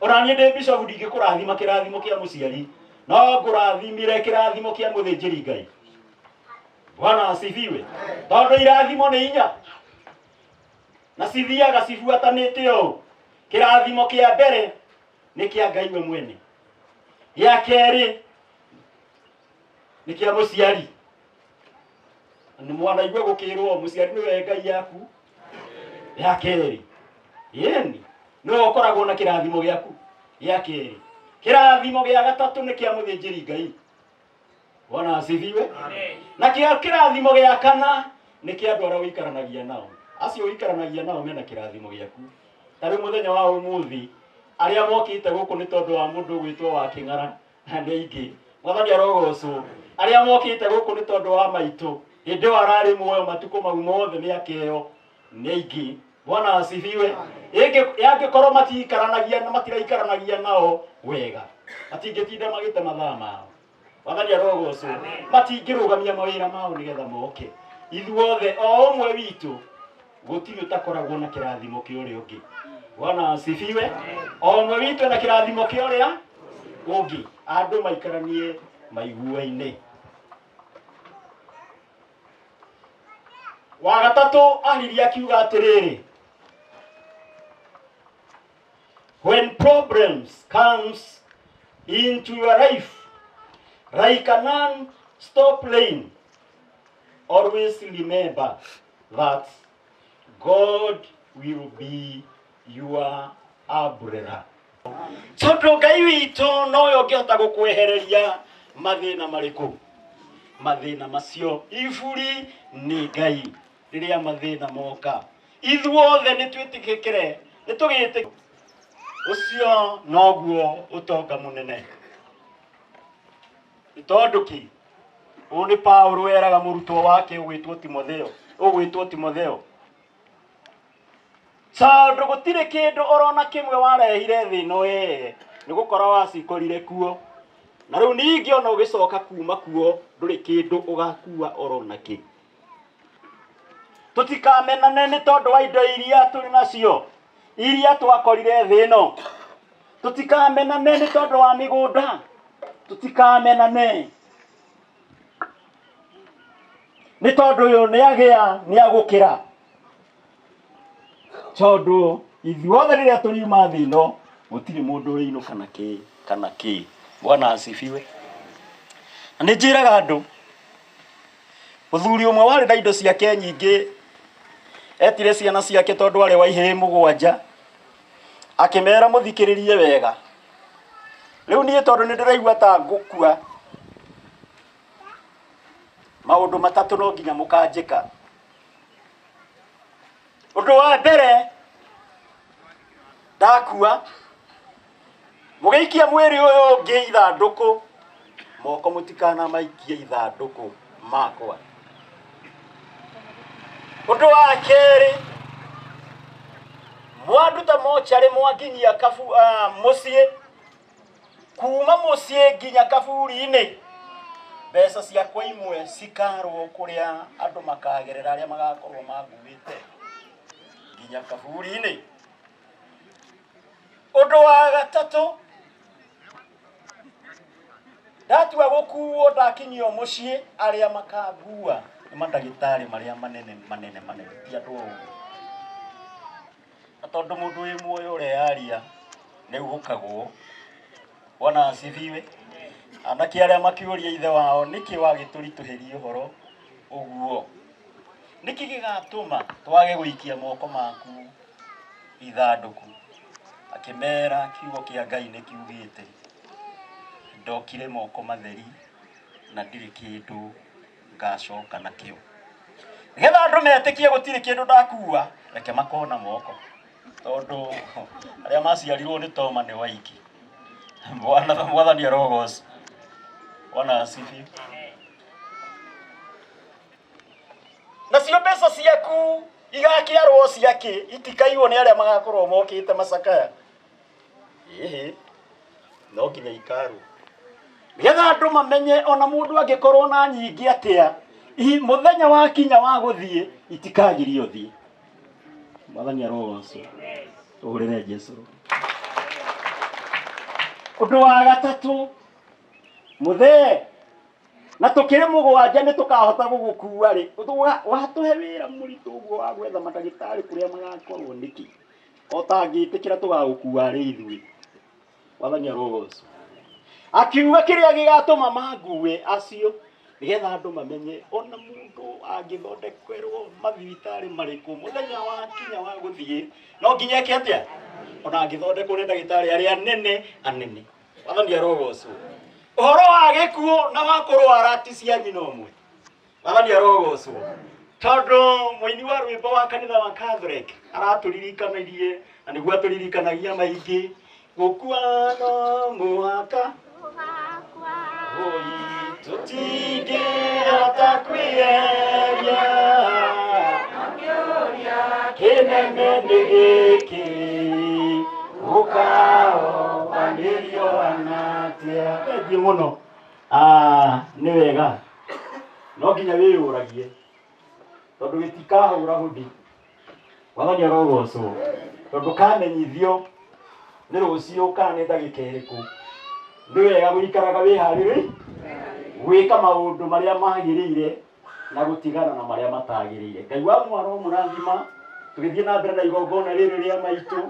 ona niĩ ndĩ bishop ndingĩkũrathima kĩrathimo kĩa mũciari no ngũrathimire kĩrathimo kĩa mũthĩnjĩri ngai bwana asifiwe tondũ irathimo nĩ inya na cithiaga cibuatanĩte ũũ kĩrathimo kĩa mbere nĩ kĩa ngai we mwene gĩa kerĩ nĩ kĩa mũciari nĩ mwanaigua gũkĩrwo mũciari nĩwe ngai yaku ya kerĩ yeni nĩwe ũkoragwo na kĩrathimo gĩaku gĩa kerĩ kĩrathimo gĩa gatatũ nĩ kĩa mũthĩnjĩri ngai bwana asifiwe na kĩa kĩrathimo gĩa kana nĩ kĩa andũ arĩa ũikaranagia nao acio ũikaranagia nao mena kĩrathimo gĩaku ta rĩu mũthenya wa ũmũthĩ arĩa mokĩte gũkũ nĩ tondũ wa mũndũ ũgwĩtwo wa kĩng'ara na nĩ aingĩ mwathani arogocwo arĩa mokĩte gũkũ nĩ tondũ wa maitũ hĩndĩ ĩyo ararĩ muoyo matukũ mau mothe mĩaka ĩyo nĩ aingĩ bwana asifiwe yangĩkorwo matiikaranagia na matiraikaranagia nao wega matingĩtinda magĩte mathaa mao wathani arogocwo matingĩrũgamia mawĩra mao nĩgetha moke ithuothe o ũmwe witũ gũtirĩ ũtakoragwo na kĩrathimo kĩa ũrĩa ũngĩ bwana asifiwe o ũmwe witũ na kĩrathimo kĩa ũrĩa ũngĩ andũ maikaranie maiguaine wa gatatũ aririe akiuga atĩrĩrĩ when problems comes into your life like a non-stop lane always remember that God will be your umbrella. Tondũ Ngai witũ nowe ũngĩhota gũkwehereria mathĩna marĩkũ mathĩna macio iburi nĩ Ngai rĩrĩa mathĩna moka ithuothe nĩ twĩtĩkĩkĩre nĩ tũgĩtĩ ũcio noguo ũtonga mũnene nĩ tondũ kĩ ũũ nĩ Paulo eraga mũrutwo wake ũgwĩtwo Timotheo ũgwĩtwo Timotheo tondũ gũtirĩ kĩndũ orona kĩmwe warehire thĩ ĩno ee nĩ gũkora wacikorire kuo na rĩu ningĩ ona ũgĩcoka kuma kuo ndũrĩ kĩndũ ũgakua orona kĩ tũtikamenane nĩ tondũ wa indo iria tũrĩ nacio iria twakorire thĩ ĩno tũtikamenane nĩ tondũ wa mĩgũnda tũtikamenane nĩ tondũ ũyũ nĩ agĩa nĩ agũkĩra tondũ ithuothe rĩrĩa tũriuma thĩ ĩno gũtirĩ mũndũ ũrĩinũka na kĩ kana kĩ bwana asifiwe na nĩ njĩraga andũ mũthuri ũmwe warĩ na indo ciake nyingĩ etire ciana ciake tondũ arĩ wa ihĩĩ mũgwanja akĩmera mũthikĩrĩrie wega rĩu niĩ tondũ nĩ ndĩraigua ta ngũkua maũndũ matatũ no nginya mũkanjĩka ũndũ wa mbere ndakua mũgĩikia mwĩrĩ ũyũ ũngĩ ithandũkũ moko mũtikanamaikie ithandũkũ makwa ũndũ wa kerĩ mwanduta mocarĩ mwanginyia kabu mũciĩ kuma mũciĩ nginya kaburi-inĩ mbeca ciakwa imwe cikarwo kũrĩa andũ makagerera arĩa magakorwo manguĩte nginya kaburi-inĩ ũndũ wa gatatũ ndatua gũkuo ndakinyio mũciĩ arĩa makangua nĩ mandagĩtarĩ marĩa manene manene manene ti andũ o ũguo na tondũ mũndũ wĩ muoyo ũreyaria nĩ gũkagwo bwana asifiwe anake arĩa makĩũria ithe wao nĩkĩ wagĩtũritũhĩria ũhoro ũguo nĩkĩ gĩgatũma twage gũikia moko maku ithandũku akĩmera kiugo kĩa Ngai nĩ kiugĩte ndokire moko matheri na ndirĩ kĩndũ ngacoka nakĩo nĩgetha andũ metĩkie gũtirĩ kĩndũ ndakua reke makona moko tondũ arĩa maciarirwo nĩ Toma nĩ waingĩ bwana mwathani arogocwo Bwana asifiwe. Nacio mbeca ciaku igakĩarwo ciakĩ itikaiywo nĩ arĩa magakorwo mokĩte macakaya. Ĩhĩ, no nginya ikarwo nĩgetha andũ mamenye ona mũndũ angĩkorwo na nyingĩ atĩa, mũthenya wakinya wa gũthiĩ itikagirio thiĩ. Mwathani arogocwo. Tũhũrĩre Jesu. Ũndũ wa gatatũ, mũthee na tũkĩrĩ mũgwanja nĩ tũkahota gũgũkua rĩ, watũhe wĩra mũritũ ũguo wa gwetha mandagĩtarĩ kũrĩa magakorwo nĩkĩ? Ũtangĩtĩkĩra tũgagũkua rĩ ithuĩ. Mwathani arogocwo. Akiuga kĩrĩa gĩgatũma mangue acio nĩgetha andũ mamenye ona mũndũ angĩthondekerwo mathibitarĩ marĩkũ, mũthenya wakinya wa gũthiĩ no nginya eke atĩa? Ona angĩthondekwo nĩ ndagĩtarĩ arĩa anene anene. Mwathani arogocwo. Ũhoro wa gĩkuũ na wa kũrwara ti cia nyina ũmwe. Mwathani arogocwo. Tondũ mũini wa rwĩmbo wa kanitha wa Catholic aratũririkanirie na nĩguo atũririkanagia maingĩ, gũkua no mũhaka Oi, tũtingĩhota kwĩyeria kĩnene nĩ gĩkĩ gũkaobanĩrio anatia. Thengiũ mũno. Nĩ wega no nginya wĩyũragie tondũ gĩtikahũra hũndi. Mwathani arogocwo. Tondũ kamenyithio nĩ rũciũ kana nĩ ndagĩka ĩrĩkũ, nĩ wega gũikaraga wĩharĩrĩ gwĩka maũndũ marĩa magĩrĩire na gũtigana na marĩa matagĩrĩire. Ngai wa mwaro mũrathima tũgĩthiĩ na mbere na igongona rĩrĩ rĩa maitũ,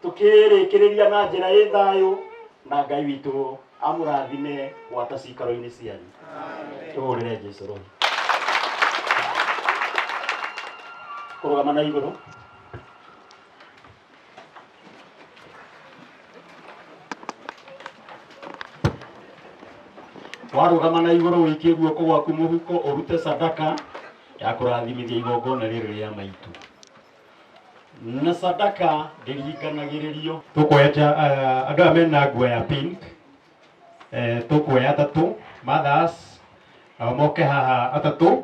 tũkĩrĩkĩrĩria na njĩra ĩ thayũ, na Ngai witũ amũrathime gwata cikaro-inĩ cianyu. Tũhũrĩre Jesu rũhĩ. Kũrũgama na igũrũ. Warũgama na igũrũ ũikie guoko gwaku mũhuko ũrute sadaka ya kũrathimithia igongona rĩrĩ rĩa maitũ. Na sadaka ndĩringanagĩrĩrio. Tũkuoya andũ aya mena nguo ya pink, tũkuoya atatũ mothers, nao moke haha atatũ.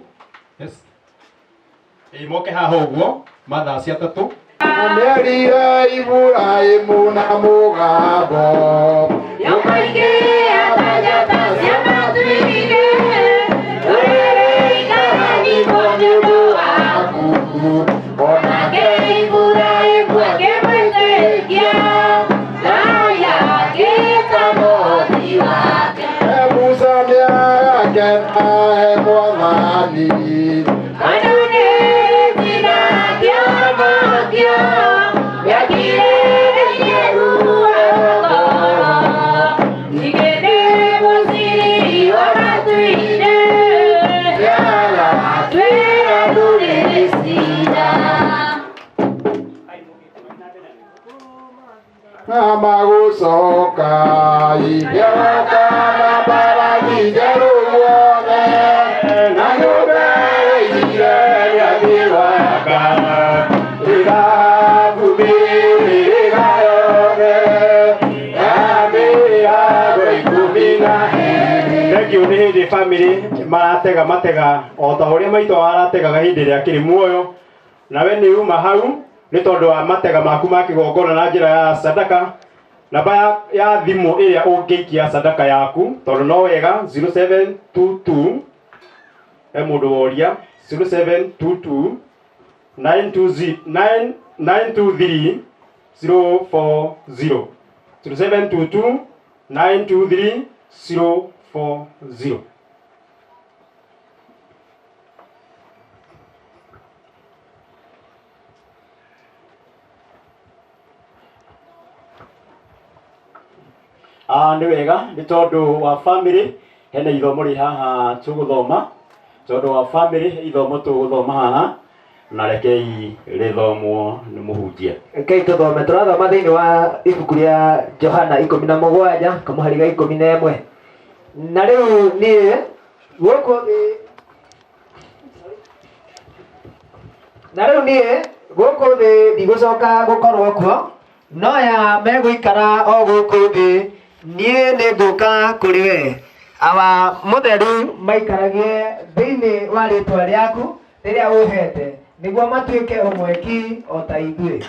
Yes. Moke haha ũguo mothers atatũ. Nĩerire Iburahĩmu na mũgambo, onake Iburahĩmu akĩmwĩtĩkia, Musa nĩagakena he Mwathani. Magũcoka igĩoka na mbarathi njerũ guothe, na nyũmba ĩrĩa ĩrĩa ĩthabu mĩhĩrĩga yothe ya mĩrango 12. Thengiũ nĩ hĩndĩ family maratega matega o ta ũrĩa maitũ arategaga hĩndĩ ĩrĩa akĩrĩ muoyo, nawe nĩ uma hau nĩ tondũ wa matega maku ma kĩgongona na njĩra ya sadaka. Namba ya thimũ ĩrĩa ũngĩikia sadaka yaku, tondũ no wega 0722, he mũndũ woria 0722 920 923 040, 0722 923 040. Nĩ wega nĩ tondũ wa family hena ithomo rĩ haha tũgũthoma, tondũ wa family ithomo tũgũthoma haha, na rekei rĩthomwo nĩ mũhunjia. Rekei tũthome, tũrathoma thĩinĩ wa ibuku rĩa Johana 17 kamũhari ga 11. Na rĩu niĩ gũkũ thĩ, na rĩu niĩ gũkũ thĩ ndigũcoka gũkorwo kuo, no aya megũikara o gũkũ thĩ, niĩ nĩngũka kũrĩ we. Awa mũtheru maikaragie thĩinĩ wa rĩtwa rĩaku rĩrĩa ũhete nĩguo matuĩke ũmwe ki o ta ithuĩ.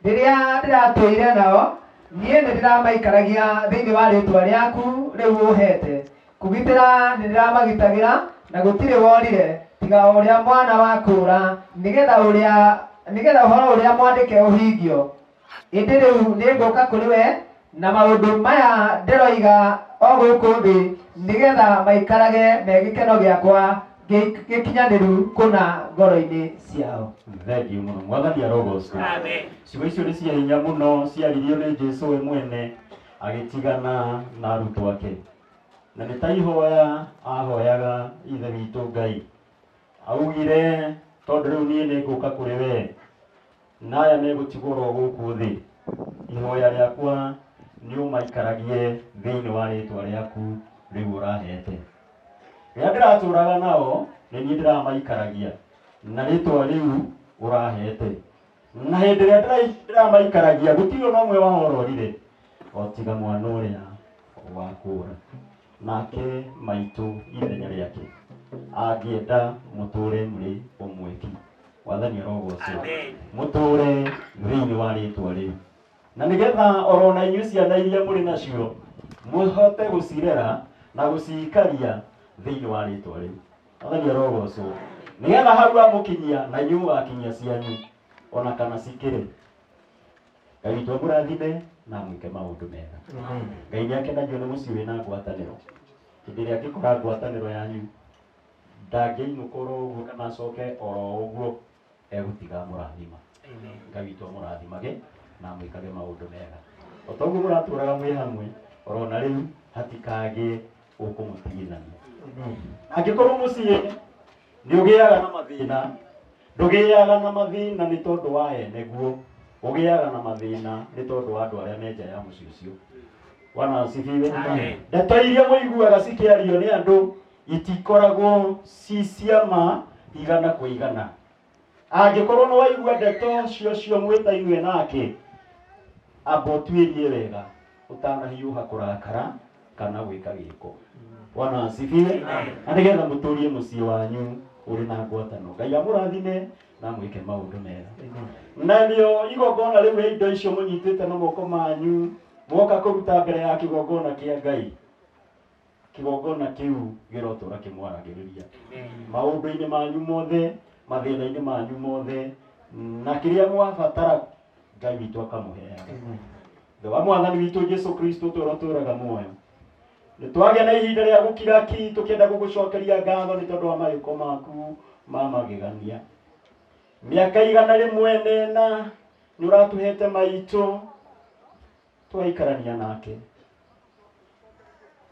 Rĩrĩa ndĩratũire nao, niĩ nĩ ndĩramaikaragia thĩinĩ wa rĩĩtwa rĩaku rĩu ũheete. Kũgitĩra nĩ ndĩramagitagĩra, na gũtirĩ worire, tiga o ũrĩa mwana wa kũũra, nĩgetha ũrĩa nĩgetha ũhoro ũrĩa mwandĩke ũhingio. Ĩndĩ rĩu nĩngũka kũrĩ we, na maũndũ maya ndĩroiga o gũkũ thĩ, nĩgetha maikarage me gĩkeno gĩakwa gĩkinyanĩru kũna ngoro-inĩ ciao. Thengiũ mũno. Mwathani arogocwo. Ciugo icio nĩ cia hinya mũno ciaririo nĩ Jesu we mwene agĩtigana na arutwo ake. Na nĩ ta ihoya ahoyaga Ithe witũ Ngai. Augire tondũ rĩu niĩ nĩ ngũka kũrĩ we na aya megũtigwo oro gũkũ thĩ, ihoya rĩakwa nĩ ũmaikaragie thĩinĩ wa rĩtwa rĩaku rĩu ũrahete. Rĩrĩa ndĩratũraga nao, nĩ niĩ ndĩramaikaragia na rĩtwa rĩu ũrahete. Na hĩndĩ ĩrĩa ndĩramaikaragia, gũtirĩ ona ũmwe wao ũrorire, o tiga mwana ũrĩa wa kũũra. Nake maitũ ithenya rĩake angĩenda mũtũre mũrĩ ũmwe ki. Wathani arogocwo. Mũtũre thĩinĩ wa rĩtwa rĩu. Na nĩgetha oro na inyuĩ ciana iria mũrĩ nacio mũhote gũcirera na gũciikaria thĩinĩ wa rĩtwa rĩu. Mwathani arogocwo. Nĩgetha hau amũkinyia na inyuĩ mũgakinyia cianyu ona kana cikĩrĩ. Ngai witũ amũrathime na amwĩke maũndũ mega. Ngai nĩ akenagio nĩ mũciĩ wĩna ngwatanĩro. Hĩndĩ ĩrĩa angĩkora ngwatanĩro yanyu ndangĩinũka oro ũguo kana acoke oro ũguo egũtiga amũrathima. Ngai witũ amũrathimage na amwĩkage maũndũ mega. O ta ũguo mũratũraga mwĩ hamwe oro na rĩu hatikagĩe ũkũmũtigithania. Angĩkorwo mũciĩ nĩ ũgĩaga na mathĩna, ndũgĩaga na mathĩna nĩ tondũ wa ene guo, ũgĩaga na mathĩna nĩ tondũ wa andũ arĩa me nja ya mũciĩ ũcio. Bwana asifiwe. Ndeto iria mũiguaga cikĩario nĩ andũ itikoragwo ci cia ma igana kwa igana. Angĩkorwo nĩ waigua ndeto cio cio mwĩtainwe nake, amba ũtuĩrie wega ũtanahiũha kũrakara kana gwĩka gĩko. Bwana asifiwe. Na nĩgetha mũtũrie mũciĩ wanyu ũrĩ na ngwatano. Ngai amũrathime na mwĩke maũndũ mega. Na nĩo igongona rĩu rĩa indo icio mũnyitĩte na moko manyu mwoka kũruta mbere ya kĩgongona kĩa Ngai, kĩgongona kĩu gĩrotũra kĩmwaragĩrĩria maũndũ-inĩ manyu mothe, mathĩna-inĩ manyu mothe, na kĩrĩa mwabatara Ngai witũ akamũheaga. Thĩ wa Mwathani witũ Jesu Kristo tũrotũraga muoyo. Nĩ twagĩa na ihinda rĩa gũkira ki tũkĩenda gũgũcokeria ngatho nĩ tondũ wa mawĩko maku ma magegania. Mĩaka 104 nĩ ũratũhete maitũ twaikarania nake.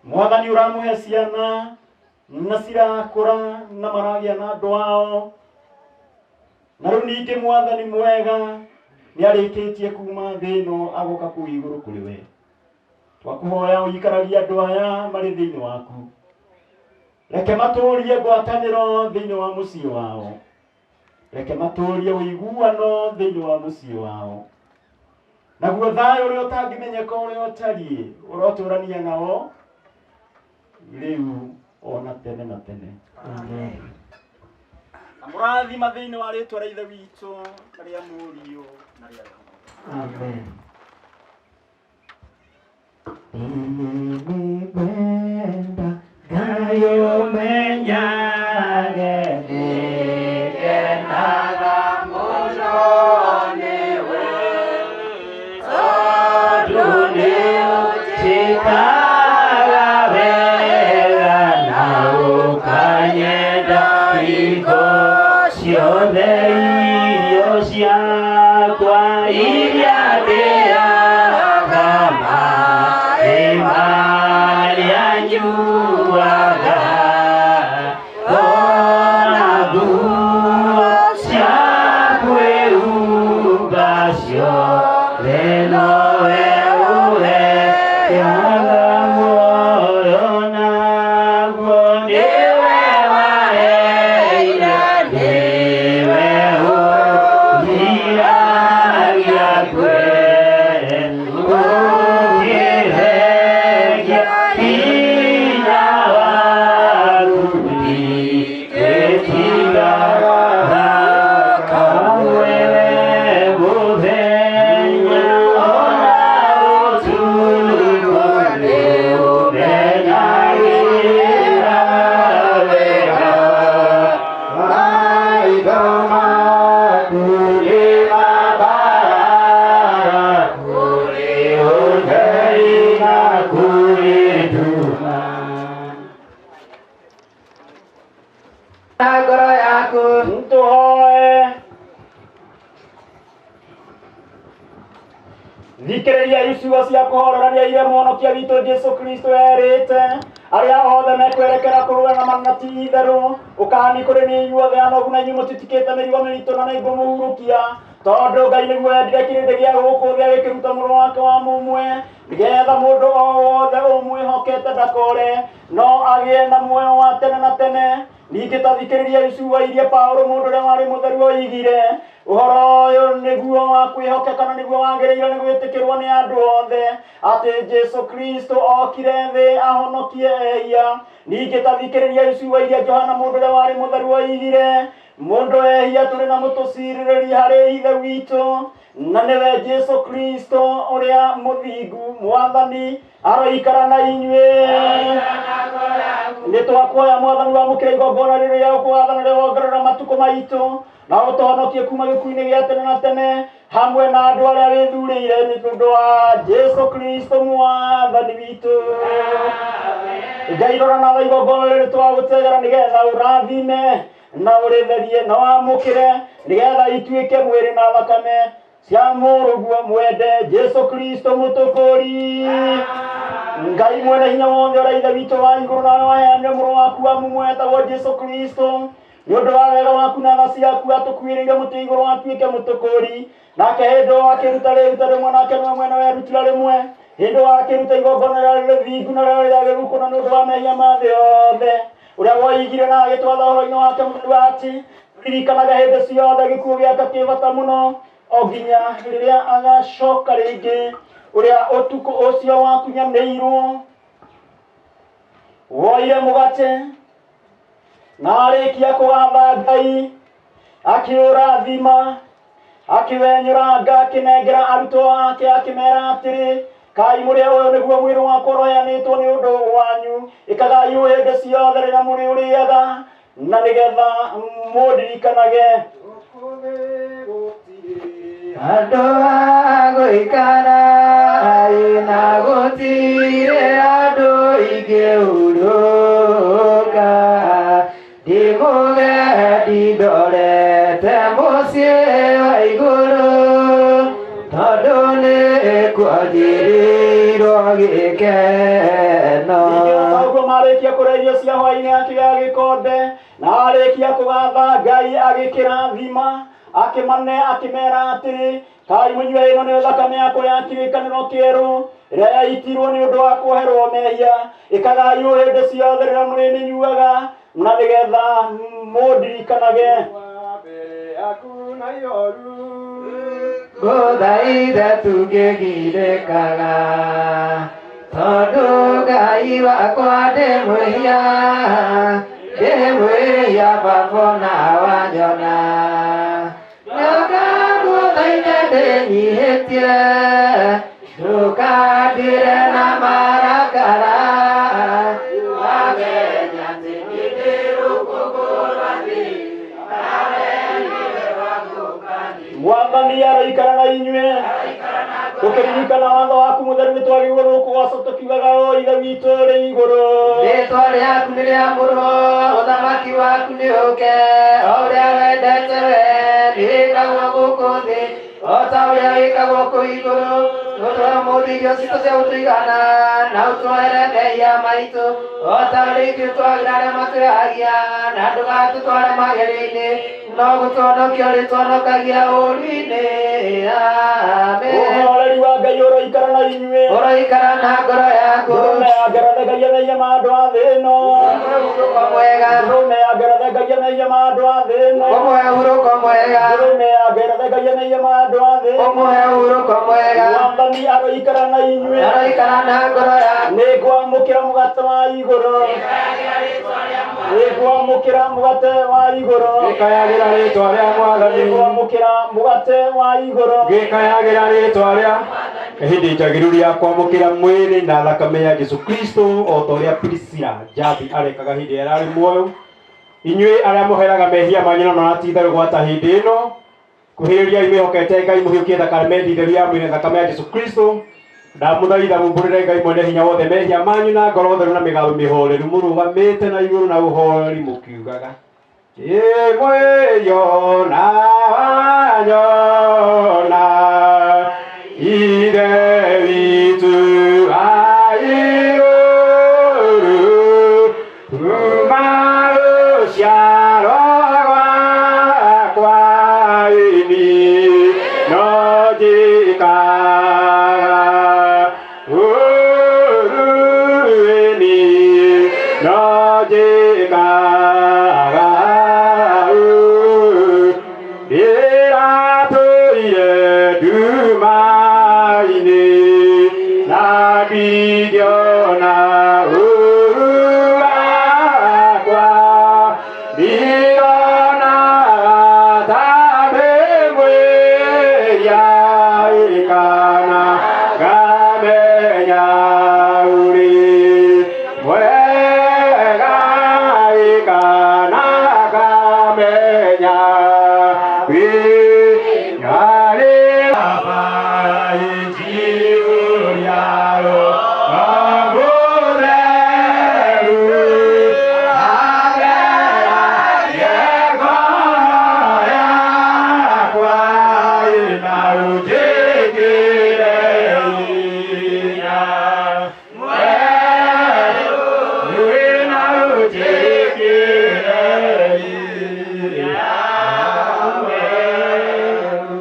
Mwathani ũramũhe ciana na cirakũra na maragĩa na andũ ao. Na rĩu ningĩ Mwathani mwega nĩ arĩkĩtie kuma thĩ ĩno agoka kũu igũrũ kũrĩ we. Twakũhoya ũikaragie andũ aya marĩ thĩinĩ waku. Reke matũrie ngwatanĩro thĩinĩ wa mũciĩ wao. Reke matũrie ũiguano thĩinĩ wa mũciĩ wao. Naguo thayũ ũrĩa ũtangĩmenyeka ũrĩa ũtariĩ ũrotũrania nao rĩu ona tene na tene. Na mũrathima thĩinĩ wa rĩtwa rĩa Ithe witũ na rĩa Mũriũ na rĩa Roho. Amen. Nĩngwenda Ngai ũmenyage nĩngenaga mũno nĩwe tondũ nĩũnjĩkaga wega na ũkanyenda hingo ciothe irio ciakwa iria ndĩaga maĩ marĩa nyuaga ona nguo cia kwĩhumba ciothe nowe ũheaga muoyo naguo nĩwe waheire nĩwe ũngiragia kwe ũkĩhe Na ngoro yaku. Tũhoe. Thikĩrĩriai ciugo cia kũhorerania iria mũhonokia witũ Jesũ Kristo erĩte arĩa othe mekwerekera kũrũa na mana ti itherũ ũkani kũrĩ niĩ inyuothe anogu na inyuĩ mũtitikĩte mĩrigo mĩritũ na nĩngũmũhurũkia tondũ Ngai nĩguo endire kĩrĩndĩ gĩa gũkũ thĩ agĩkĩruta mũrũ wake wa mũmwe nĩgetha mũndũ o wothe ũmwĩhokete ndakore no agĩe na muoyo wa tene na tene. Ningĩ ta thikĩrĩriai ciugo iria Paũlũ mũndũ ũrĩa warĩ mũtheru oigire, Ũhoro ũyũ nĩguo wa kwĩhokeka na nĩguo wagĩrĩire nĩ gwĩtĩkĩrwo nĩ andũ othe, atĩ Jesũ Kristũ okire thĩ ahonokie ehia. Ningĩ ta thikĩrĩriai ciugo iria Johana mũndũ ũrĩa warĩ mũtheru oigire, Mũndũ ehia tũrĩ na mũtũcirĩrĩri harĩ Ithe witũ, na nĩwe Jesũ Kristũ ũrĩa mũthingu. Mwathani aroikara na inyuĩ. Nĩ twakuoya Mwathani wamũkĩra igongona rĩrĩ rĩa gũkũgatha na rĩa wongerera matukũ maitũ, na ũtũhonokie kuma gĩkuũ-inĩ gĩa tene na tene hamwe na andũ arĩa wĩthurĩire nĩ ũndũ wa Jesũ Kristũ Mwathani witũ. Ngai rora nawe igongona rĩrĩ twagũtegera nĩgetha ũrathime na ũrĩtherie na wamũkĩre nĩgetha ituĩke mwĩrĩ na thakame cia mũrũguo mwende Jesũ Kristo mũtũkũri. Ngai mwene hinya wothe ũrĩa Ithe witũ wa igũrũ nawe waheanire mũrũ waku wa mũmwe wetagwo Jesũ Kristo nĩ ũndũ wa wega waku na tha ciaku atũkuĩrĩire mũtĩ igũrũ atuĩke mũtũkũri. Nake hĩndĩ ĩyo akĩruta rĩruta rĩmwe, nake nĩwe mwene werutire rĩmwe. Hĩndĩ ĩyo akĩruta igongona rĩrĩa rĩthingu na rĩrĩa rĩagĩrĩru kũna nĩ ũndũ wa mehia ma thĩ yothe, ũrĩa woigire na agĩtwatha ũhoro-inĩ wake mũtheru atĩ ririkanaga hĩndĩ ciothe gĩkuũ gĩake kĩ bata mũno o nginya rĩrĩa agacoka rĩngĩ, ũrĩa ũtukũ ũcio wakunyanĩirwo woire mũgate na arĩkia kũgatha Ngai akĩũrathima akĩwenyũranga akĩnengera arutwo ake akĩmera atĩrĩ, Kai mũrĩe, ũyũ nĩguo mwĩrĩ wakwa ũroheanĩtwo nĩ ũndũ wanyu, ĩkagai ũũ hĩndĩ ciothe rĩrĩa mũrĩũrĩaga, na nĩgetha mũndirikanage. Andũ a gũikara na gũtirĩ andũ ingĩhurũka, ndĩmũgendi ndorete mũciĩ wa igũrũ, tondũ nĩ kwanjĩrĩirwo gĩkeno. Ningĩ o ta ũguo marĩkia kũrĩa irio cia hwaĩ-inĩ akĩoya gĩkombe, na arĩkia kũgatha Ngai agĩkĩrathima, akĩmane akĩmera atĩrĩ, Kai mũnyue, ĩno nĩyo thakame yakwa ya kĩrĩkanĩro kĩerũ, ĩrĩa yaitirwo nĩ ũndũ wa kuoherwo mehia. Ĩkagai ũũ hĩndĩ ciothe rĩrĩa mũrĩmĩnyuaga, na nĩgetha mũndirikanage. Ngũthaitha tungĩgirĩkaga, tondũ Ngai wakwa ndĩ mwĩhia, ndĩ mwĩhia baba ona wanyona. Nyoka ngũthaithe ndĩnyihĩtie, ndũkanduĩre na marakara, wamenya atĩ niĩ ndĩ rũkũngũ rwa thĩ, nawe nĩwe wa gũkania. Mwathani aroikara na inyuĩ. Tũkĩririkana watho waku mũtheru nĩ twagĩrĩirwo nĩ gũkũgoca tũkiugaga ũũ, Ithe witũ ũrĩ igũrũ. Rĩĩtwa rĩaku nĩ rĩamũrwo, ũthamaki waku nĩ ũũke, o ũrĩa wendete we nĩ wĩkagwo gũkũ thĩ o ta ũrĩa wĩkagwo kũu igũrũ. Ũtũhe ũmũthĩ irio citũ cia gũtũigana, na ũtuohere mehia maitũ o ta ũrĩa ithuĩ twagĩra arĩa matwĩhagia, na ndũgatũtware magerio-inĩ, no gũtũhonokia ũrĩtũhonokagia ũũru-inĩ. Amen. Ũhoreri wa Ngai ũroikara na inyuĩ. Ũroikara na ngoro yaku. Ndũrũme ya ngerethengagia mehia ma andũ a thĩ ĩno. Ũhurũko mwega. Ndũrũme ya ngerethengagia mehia ma andũ a thĩ ĩno. Ũmũhe ũhurũko mwega. Ndũrũme ya ngerethengagia mehia ma andũ a thĩ ĩno. Ũmũhe ũhurũko mwega. Mwathani aroikara na inyuĩ. Aroikara na ngoro yaku. Nĩngwamũkĩra mũgate wa igũrũ. Nĩngwamũkĩra mũgate wa igũrũ. Ngĩkayagĩra rĩtwa rĩa Mwathani. Nĩngwamũkĩra mũgate wa igũrũ. Ngĩkayagĩra rĩtwa rĩa ihinda itagĩrĩru rĩa kwamũkĩra mwĩrĩ na thakame ya Jesu Kristo o ta ũrĩa Priscilla Njambi arekaga hĩndĩ ĩrĩa ararĩ muoyo. Inyuĩ arĩa mũheraga mehia manyu na mũratinda gwata hĩndĩ ĩno, kuhĩrĩriai mwĩhokete Ngai mũhiũkie thakame nditheru ya mwĩrĩ na thakame ya Jesu Kristo. Ndamũthaitha mumbũrĩre Ngai mwene hinya wothe mehia manyu na ngoro theru na mĩgambo mĩhoreru mũrũgamĩte na igũrũ na ũhoreri mũkiugaga ĩmwĩyona wanyona Ithe witũ wa igũrũ kuma rũciaro rwakwa ini no njĩkaga ũũru ĩni no njĩkaga ũũru ndĩratũire nduma-inĩ na ndingĩona ũũru wakwa ndironaga ta ndĩ mwĩhia kana ngamenya ũrĩ mwega kana ngamenya wĩ nyarĩ Baba ĩnjihũriarwo mũtheru atheragie ngoro yakwa na ũnjĩkĩre hinya mwerũ na ũnjĩkĩre hinya mwerũ.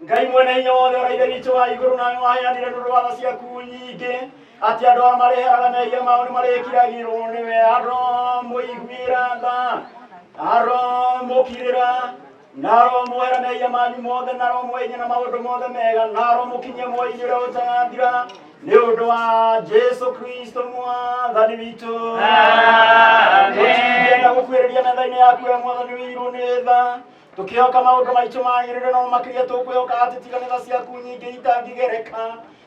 Ngai mwene hinya wothe ũrĩa Ithe witũ wa igũrũ nawe waheanire nĩ ũndũ wa tha ciaku nyingĩ atĩ andũ arĩa marĩheraga mehia mao nĩ marĩkiragĩrwo nĩwe aromũiguĩra tha aromũkirĩra na aromũhera mehia manyu mothe na aromũhe na maũndũ mothe mega na aromũkinyia muoyo-inĩ ũrĩa ũtagathira nĩ ũndũ wa Jesu Kristo mwathani witũ. Tũtingĩenda gũkuhĩrĩria metha-inĩ yaku we mwathani wĩirwo nĩ tha tũkĩhoka maũndũ maitũ magĩrĩre no makĩria tũkwĩhoka atĩ tiga nĩ tha ciaku nyingĩ itangĩgereka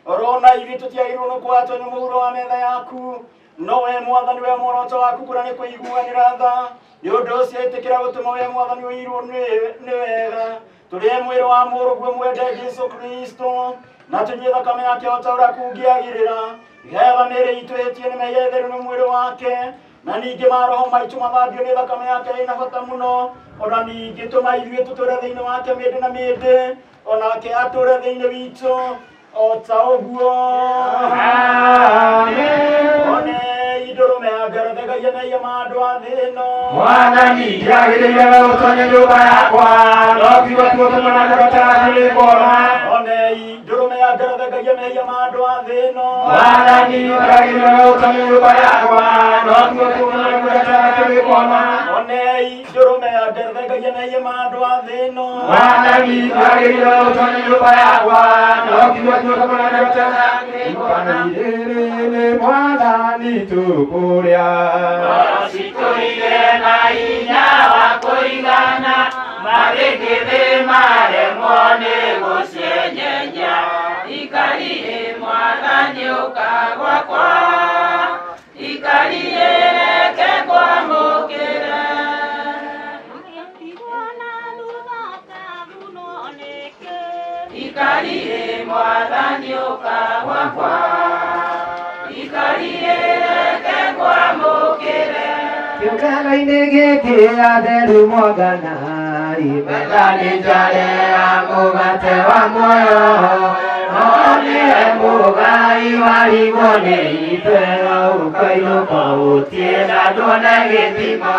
orona ithuĩ tũtiagĩrĩirwo nĩ kwatonya mũhuro wa metha yaku no we mwathani we muoroto waku kũrĩa nĩ kũiguanĩra tha nĩ ũndũ ũcio ĩtĩkĩra gũtũma we mwathani ũirwo nĩ wega tũrĩe mwĩrĩ wa mũrũguo mwende Jesu Kristo na tũnyue thakame yake o ta ũrĩa kũngĩagĩrĩra nĩgetha mĩĩrĩ itũ ĩtie nĩ mehia ĩtheru nĩ mwĩrĩ wake na ningĩ maroho maitũ mathambio nĩ thakame yake ĩna bata mũno ona ningĩ tũma ithuĩ tũtũre thĩinĩ wake mĩndĩ na mĩndĩ onake atũre thĩinĩ witũ o ta ũguo. One ndũrũme ya Ngai thengagia mehia ma andũ a thĩ ĩno. Mwathani ndiagĩrĩire we ũtonye nyũmba yakwa no kiugo tu ũtũma na ngoro nĩngona. One ndũrũme ya Ngai thengagia mehia ma andũ a thĩ ĩno. Mwathani ndiagĩrĩire we ũtonye nyũmba yakwa no kiugo tu ũtũma na ngoro nĩngona. One ndũrũme ya Ngai thengagia mehia ma andũ a thĩ ĩno. Mwathani ndiagĩrĩire we ũtonye nyũmba yakwa no kiugo tu ũtũma na ngoro nĩngona. Rĩrĩ nĩ Mwathani tũkũrĩa Citũire na hinya wa kũigana magĩkĩthĩ maremwo nĩ gũcienyenyia ikarie mwathani ũka gwakwa ikarie reke ngwamũkĩre. Ikarie mwathani ũka gwakwa ikarie reke ngwamũkĩre. Kĩũngano-inĩ gĩkĩ atheru mwangana imetha nĩ njare ya mũgate wa muoyo no nĩwe mũgai warigwo nĩ ithe ũkainũka ũtie na nduone gĩthimo.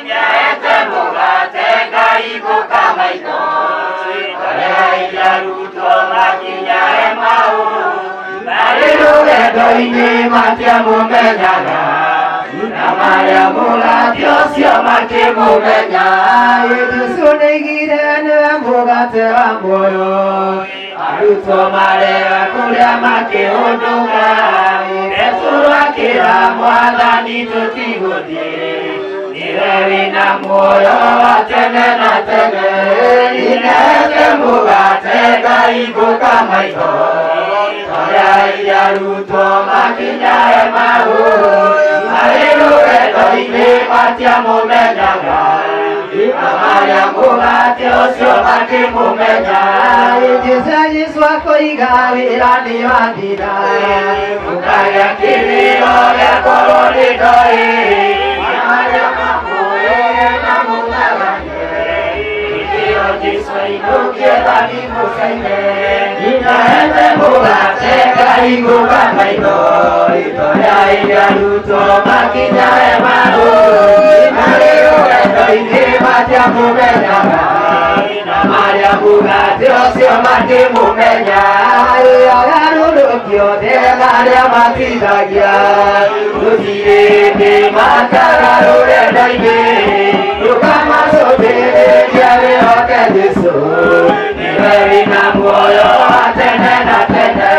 Nĩaete mũgate Ngai gũka maitho arĩa arutwo makinya Emau marĩ rũgendo-inĩ matiamũmenyaga na marĩa mũgate ũcio makĩmũmenya. Jesũ nĩaigire nĩwe mũgate wa muoyo arutwo marega kũrĩa makĩhũndũka Petero akĩra Mwathani tũtigũthiĩ nĩwe wĩna muoyo wa tene na tene inete mũgate Ngai gũka maitho arĩa arutwo makinya Emau marĩ rũgendo-inĩ matiamũmenyaga na Marĩa mũgate ũcio makĩmũmenya. Jesu Jesu akoiga wĩra nĩ wathira. Mũkagĩa kĩrĩro gĩakorwo nĩ ndoĩ. Marĩa mamũĩ mamũthaganie. Nĩkĩo Jesũ ainũkie thabibũ ciaine. Nĩahete mũgate ngahingũka maitho. Rĩĩtwa rĩa arutwo makinya Emau. Marĩ rũgendo-inĩ matiamũmenyaga. Na marĩa mũgate ũcio makĩmũmenya. Agarũrũki othe Arĩa matithagia gũtirĩ hĩndĩ makaga rũrendo-inĩ. Rũkamacũthĩrĩria wĩhoke Jesũ. Nĩwe wĩna muoyo wa tene na tene.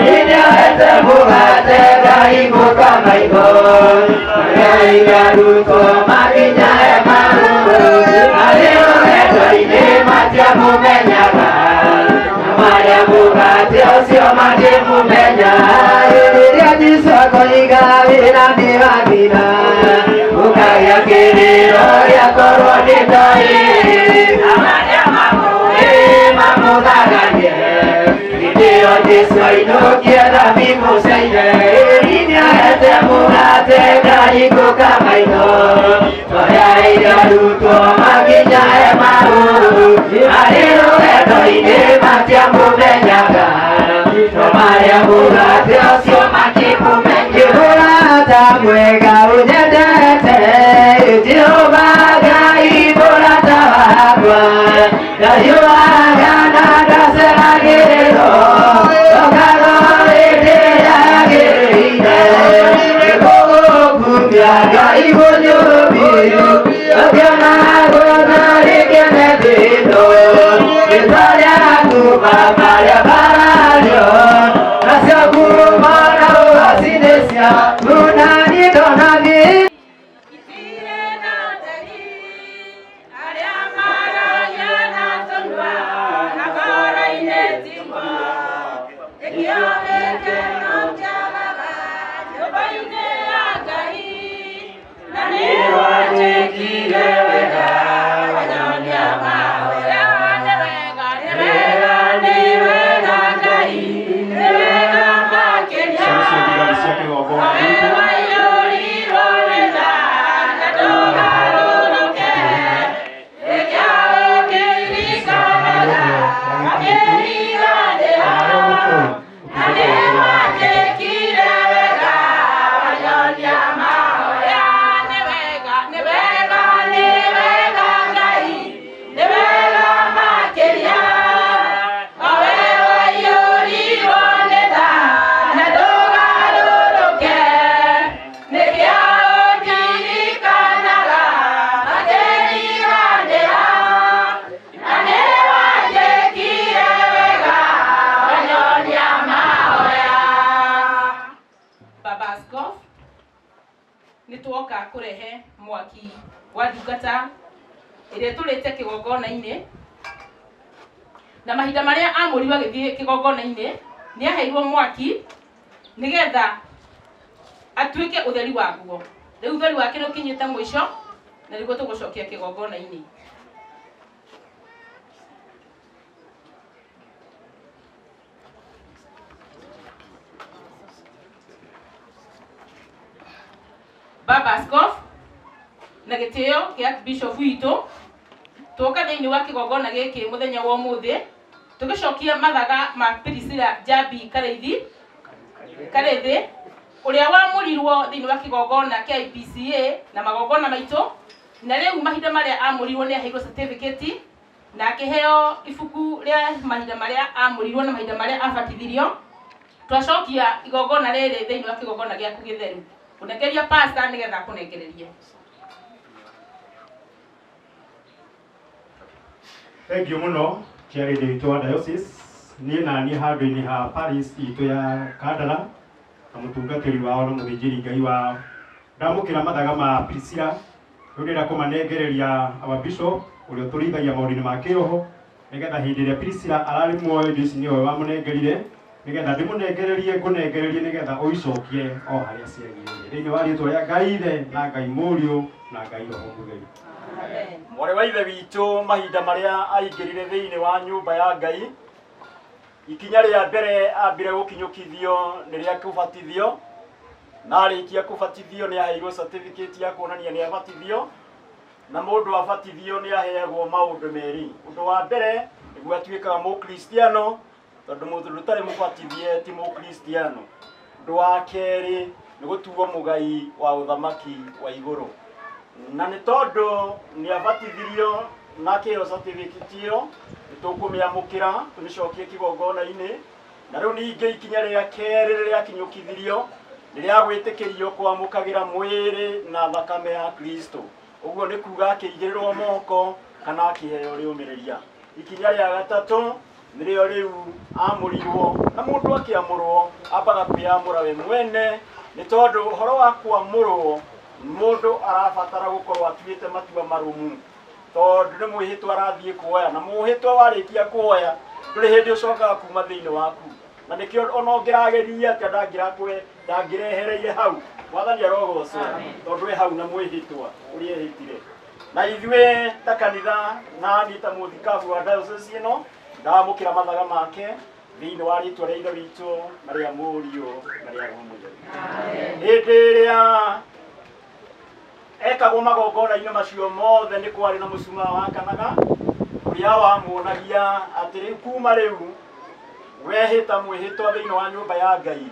Nĩahete mũgate ngahingũka maitho. Marĩa arutwo makinya Emau. Marĩ rũgendo-inĩ matiamũmenyaga. Na marĩa mũgate ũcio makĩmũmenya. Rĩrĩa Jesu akoiga wĩra nĩ wathira. Ũkagĩa kĩrĩro gĩakorwo nĩ ndoĩ. Na marĩa mamũĩ mamũthaganie. Hĩndĩ ĩyo Jesũ ainũkie thabibũ ciaine. Nĩahete mũgate ngahingũka maitho. Twayaire arutwo makinya Emau. Marĩ rũgendo-inĩ matiamũmenyaga. No marĩa mũgate ũcio makĩmũmenya. Mũrata mwega ũnyendete Jehova Ngai mũrata wakwa. Ndariũaga na ndaceragĩrĩrwo. Ndokaga hĩndĩ yagĩrĩire. Nĩngũgũkumia Ngai mũnyũmbi. Ngĩona gũtha rĩkene thĩno. Rĩĩtwa rĩaku Baba rĩambarario. Nacio ngumo na ũgoci nĩ ciaku na niĩ ndona thĩ. Baba Askofu nĩ twoka kũrehe mwaki wa ndungata ĩrĩa ĩtũrĩte kĩgongona-inĩ na mahinda marĩa amũrirwo agĩthiĩ kĩgongona-inĩ nĩ aheirwo mwaki nĩgetha atuĩke ũtheri waguo. Rĩu ũtheri wake nĩ ũkinyĩte mũico na nĩguo tũgũcokia kĩgongona-inĩ. Baba Askofu na gĩtĩo kĩa Bishop witũ twoka thĩinĩ wa kĩgongona gĩkĩ mũthenya wa ũmũthĩ tũgĩcokia mathaga ma Priscilla Njambi Karĩithi Karĩthĩ ũrĩa wamũrirwo thĩinĩ wa kĩgongona kĩa IPCA na magongona maitũ na rĩu mahinda marĩa amũrirwo nĩ aheirwo certificate na akĩheo ibuku rĩa mahinda marĩa amũrirwo na mahinda marĩa abatithirio. Twacokia igongona rĩrĩ thĩinĩ wa kĩgongona gĩaku gĩtheru. Kũnengeria pastor nĩgetha akũnengererie. Thank you mũno chairlady witũ wa diocese. Niĩ na niĩ handũ-inĩ ha parish itũ ya Kandara na mũtungatĩri wao na mũthĩnjĩri Ngai wao ndamũkĩra mathaga ma Priscilla rĩu ndĩrenda kũmanengereria our bishop ũrĩa ũtũrĩithagia maũndũ-inĩ ma kĩroho nĩgetha hĩndĩ ĩrĩa Priscilla ararĩ muoyo indo ici nĩwe wamũnengerire Nĩgetha ndĩmũnengererie ngũnengererie nĩgetha ũicokie o harĩa ciagĩrĩire. Thĩinĩ wa rĩtwa rĩa Ngai Ithe na Ngai Mũriũ na Ngai Roho Mũtheru. Mwarĩ wa ithe witũ mahinda marĩa aingĩrire thĩinĩ wa nyũmba ya Ngai, ikinya rĩa mbere ambire gũkinyũkithio nĩ rĩa kũbatithio, na arĩkia kũbatithio nĩ aheirwo certificate ya kuonania nĩ abatithio, na mũndũ abatithio nĩ aheagwo maũndũ merĩ. Ũndũ wa mbere nĩguo atuĩkaga mũkristiano, tondũ mũndũ ũtarĩ mũbatithie ti mũkristiano. Ũndũ wa kerĩ nĩ gũtuo mũgai wa ũthamaki wa igũrũ. Na nĩ tondũ nĩ abatithirio na akĩheo certificate ĩyo, nĩ tũkũmĩamũkĩra tũmĩcokie kĩgongona-inĩ. Na rĩu ningĩ ikinya rĩa kerĩ rĩrĩa akinyũkithirio nĩ rĩa gwĩtĩkĩrio kwamũkagĩra mwĩrĩ na thakame ya Kristo. Ũguo nĩ kuga akĩigĩrĩrwo moko kana akĩheo rĩũmĩrĩria. Ikinya rĩa gatatũ nĩrĩo rĩu amũrirwo, na mũndũ akĩamũrwo ambaga kwĩamũra we mwene, nĩ tondũ ũhoro wa kwamũrwo mũndũ arabatara gũkorwo atuĩte matua marũmu, tondũ nĩ mwĩhĩtwa arathiĩ kuoya, na mwĩhĩtwa warĩkia kuoya ndũrĩ hĩndĩ ũcokaga kuma thĩinĩ waku, na nĩkĩo ona ũngĩrageria atĩa ndangĩrehereire hau. Mwathani arogocwo, tondũ e hau na mwĩhĩtwa ũrĩa ehĩtire. Na ithuĩ ta kanitha na niĩ ta mũthikabu wa diocese ĩno ndamũkĩra mathaga make thĩinĩ wa rĩtwa rĩa Ithe witũ na rĩa Mũriũ na rĩa Roho Mũtheru. Hĩndĩ ĩrĩa ekagwo magongona-inĩ macio mothe nĩ kwarĩ na mũcumaa wakanaga ũrĩa wamuonagia atĩ rĩu kuma rĩu wehĩta mwĩhĩtwa thĩinĩ wa nyũmba ya Ngai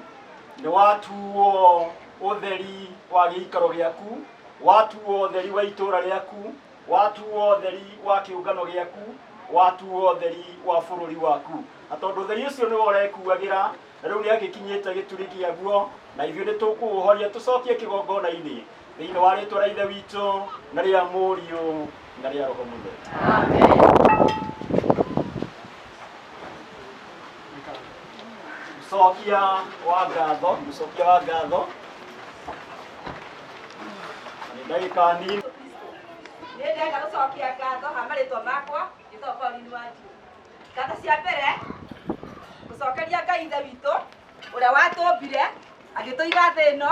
nĩ watuo ũtheri wa gĩikaro gĩaku, watuo ũtheri wa itũũra rĩaku, watuo ũtheri wa kĩũngano gĩaku, watuo ũtheri wa bũrũri waku. Na tondũ ũtheri ũcio nĩwe ũrekuagĩra, na rĩu nĩ agĩkinyĩte gĩturi kĩaguo, na ithuĩ nĩ tũkũũhoria tũcokie kĩgongona-inĩ thĩinĩ wa rĩtwa rĩa Ithe witũ na rĩa Mũriũ na rĩa Roho Mũtheru. Mũcokia wa ngatho, mũcokia wa ngatho nĩ ndagĩka nini. Nĩ ndenda gũcokia ngatho ha marĩtwa makwa njĩtagwo Pauline Wanjiru. Ngatho cia mbere gũcokeria Ngai Ithe witũ ũrĩa watũmbire agĩtũiga thĩ ĩno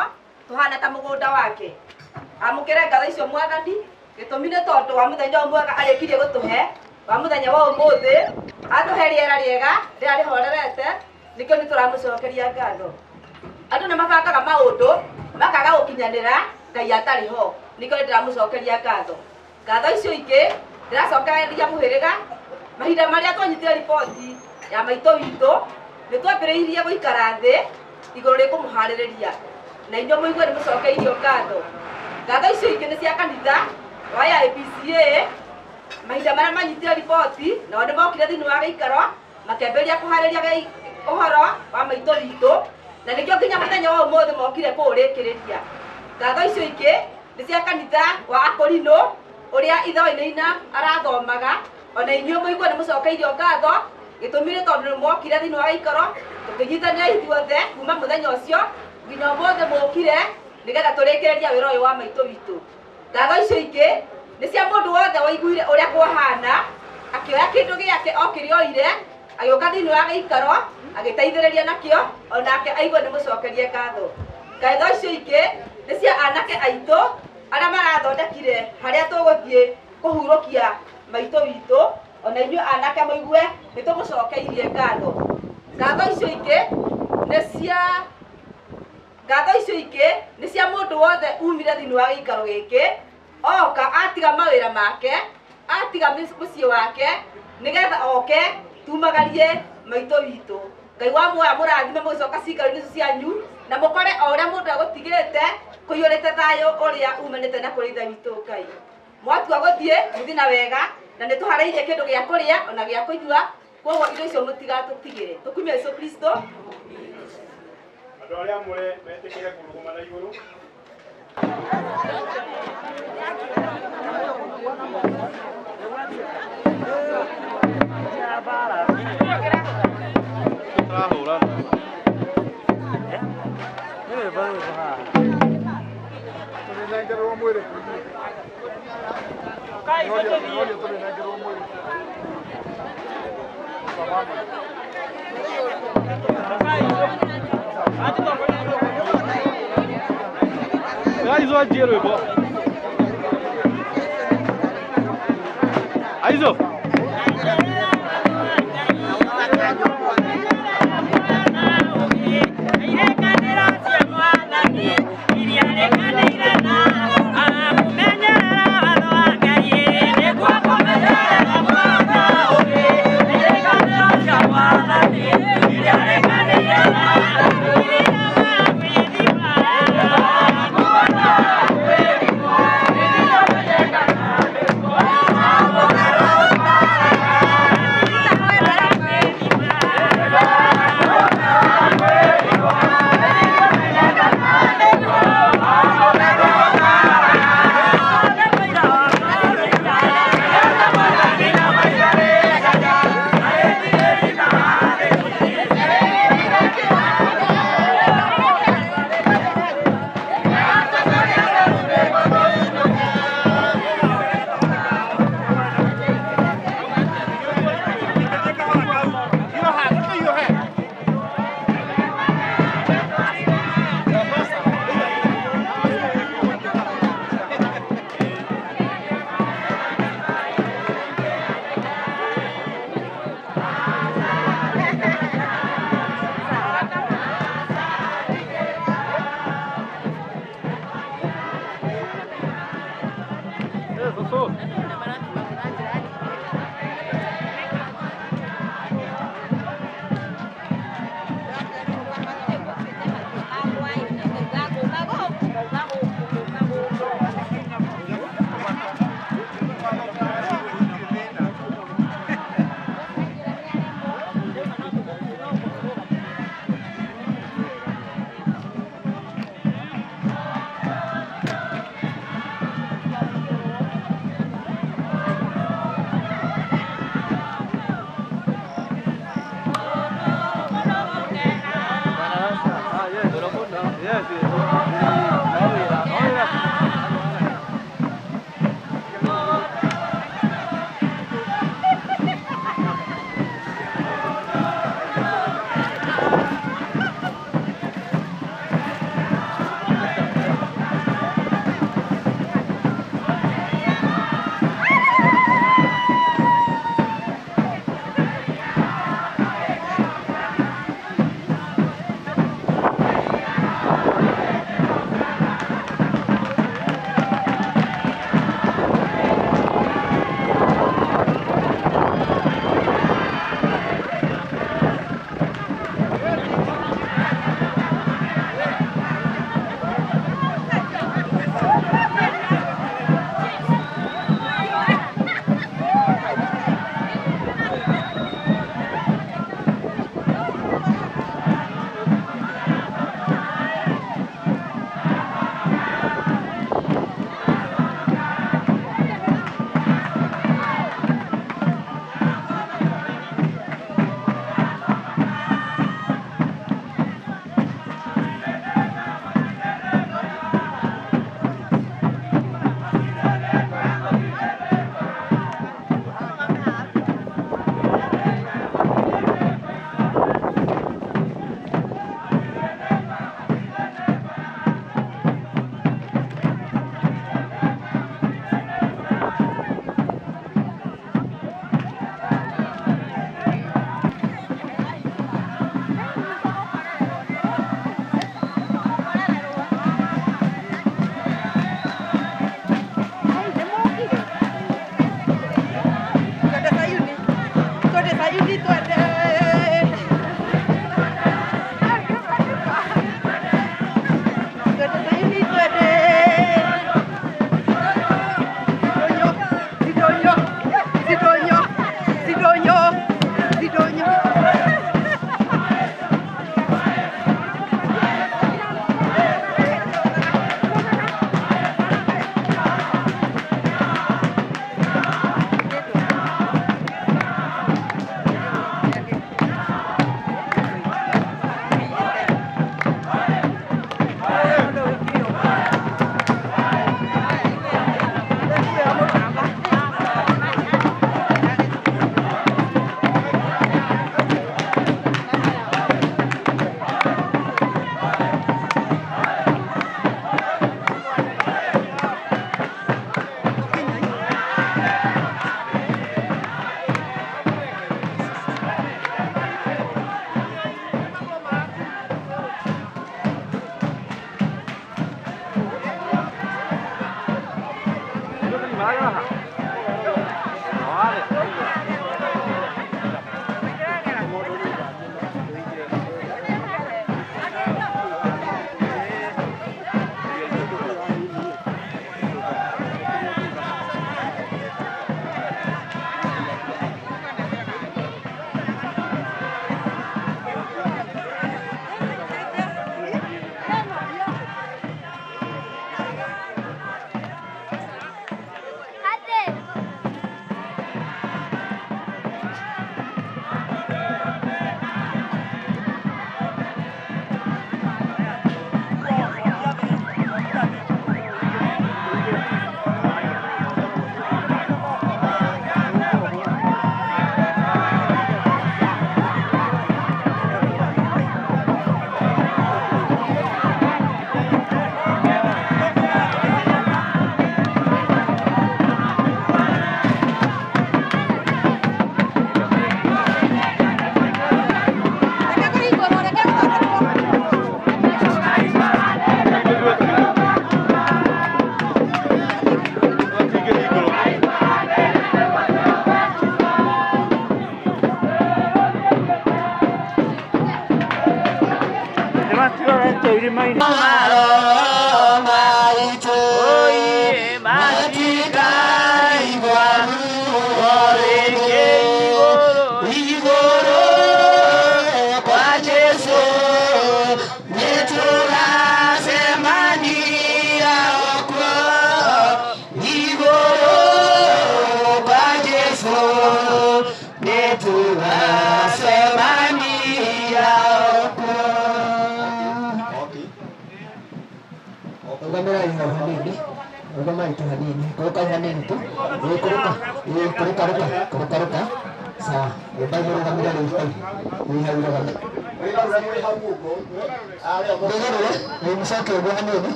tũhana ta mũgũnda wake. Amũkĩre ngatho icio Mwathani, gĩtũmi nĩ tondũ wa mũthenya ũyũ mwega arĩkirie gũtũhe, wa mũthenya wa ũmũthĩ, atũhe rĩera rĩega rĩrĩa rĩhorerete, nĩkĩo nĩ tũramũcokeria ngatho. Andũ nĩ mabangaga maũndũ makaga gũkinyanĩra Ngai atarĩ ho, nĩkĩo nĩ ndĩramũcokeria ngatho. Ngatho icio ingĩ ndĩracokeria mũhĩrĩga, mahinda marĩa twanyitire riboti ya maitũ witũ, nĩ twambĩrĩirie gũikara thĩ igũrũ rĩkũmũharĩrĩria, na inyuĩ mũigue nĩ mũcokeirio ngatho. Ngatho icio ingĩ nĩ cia kanitha wa AIPCA, mahinda marĩa manyitire riboti, nao nĩ mokire thĩinĩ wa gĩikaro makĩambĩrĩria kũharĩria ũhoro wa maitũ witũ, na nĩkĩo nginya mũthenya wa ũmũthĩ mokire kũũrĩkĩrĩria. Ngatho icio ingĩ nĩ cia kanitha wa Akorino ũrĩa ithe wa Inaina arathomaga, ona inyuĩ mũigue nĩ mũcokeirio ngatho, gĩtũmi nĩ tondũ nĩ mwokire thĩinĩ wa gĩikaro tũkĩnyitanĩra ithuothe kuma mũthenya ũcio nginya ũmũthĩ mũkire nĩgetha tũrĩkĩrĩrie wĩra ũyũ wa maitũ witũ. Ngatho icio ingĩ nĩ cia mũndũ wothe waiguire ũrĩa kwahana, akĩoya kĩndũ gĩake o kĩrĩa oire, agĩũka thĩinĩ wa gĩikaro agĩteithĩrĩria nakĩo, onake aigue nĩ mũcokerie ngatho. Ngatho icio ingĩ nĩ cia anake aitũ arĩa marathondekire harĩa tũgũthiĩ kũhurũkia maitũ witũ, ona inyuĩ anake mũigue nĩ tũmũcokeirie ngatho. Ngatho icio ingĩ nĩ cia ngatho icio ingĩ nĩ cia mũndũ wothe umire thĩinĩ wa gĩikaro gĩkĩ, oka atiga mawĩra make, atiga mũciĩ wake, nĩgetha oke tumagarie maitũ witũ. Ngai wa muoyo amũrathime mũgĩcoka ciikaro-inĩ icio cianyu, na mũkore o ũrĩa mũndũ egũtigĩte kũiyũrĩte thayũ ũrĩa umanĩte na kũrĩ Ithe witũ Ngai. Mwatua gũthiĩ, mũthiĩ na wega, na nĩ tũharĩirie kĩndũ gĩa kũrĩa ona gĩa kũnyua, koguo indo icio mũtigatũtigĩre. Tũkumie Jesũ Kristo. Andũ arĩa amũre metĩkĩre kũrũgama na igũrũ. Tũrĩnengerwo mwĩrĩ tũrĩnengerwo mwĩrĩ. Aizo anjie rwimbo. Aizo.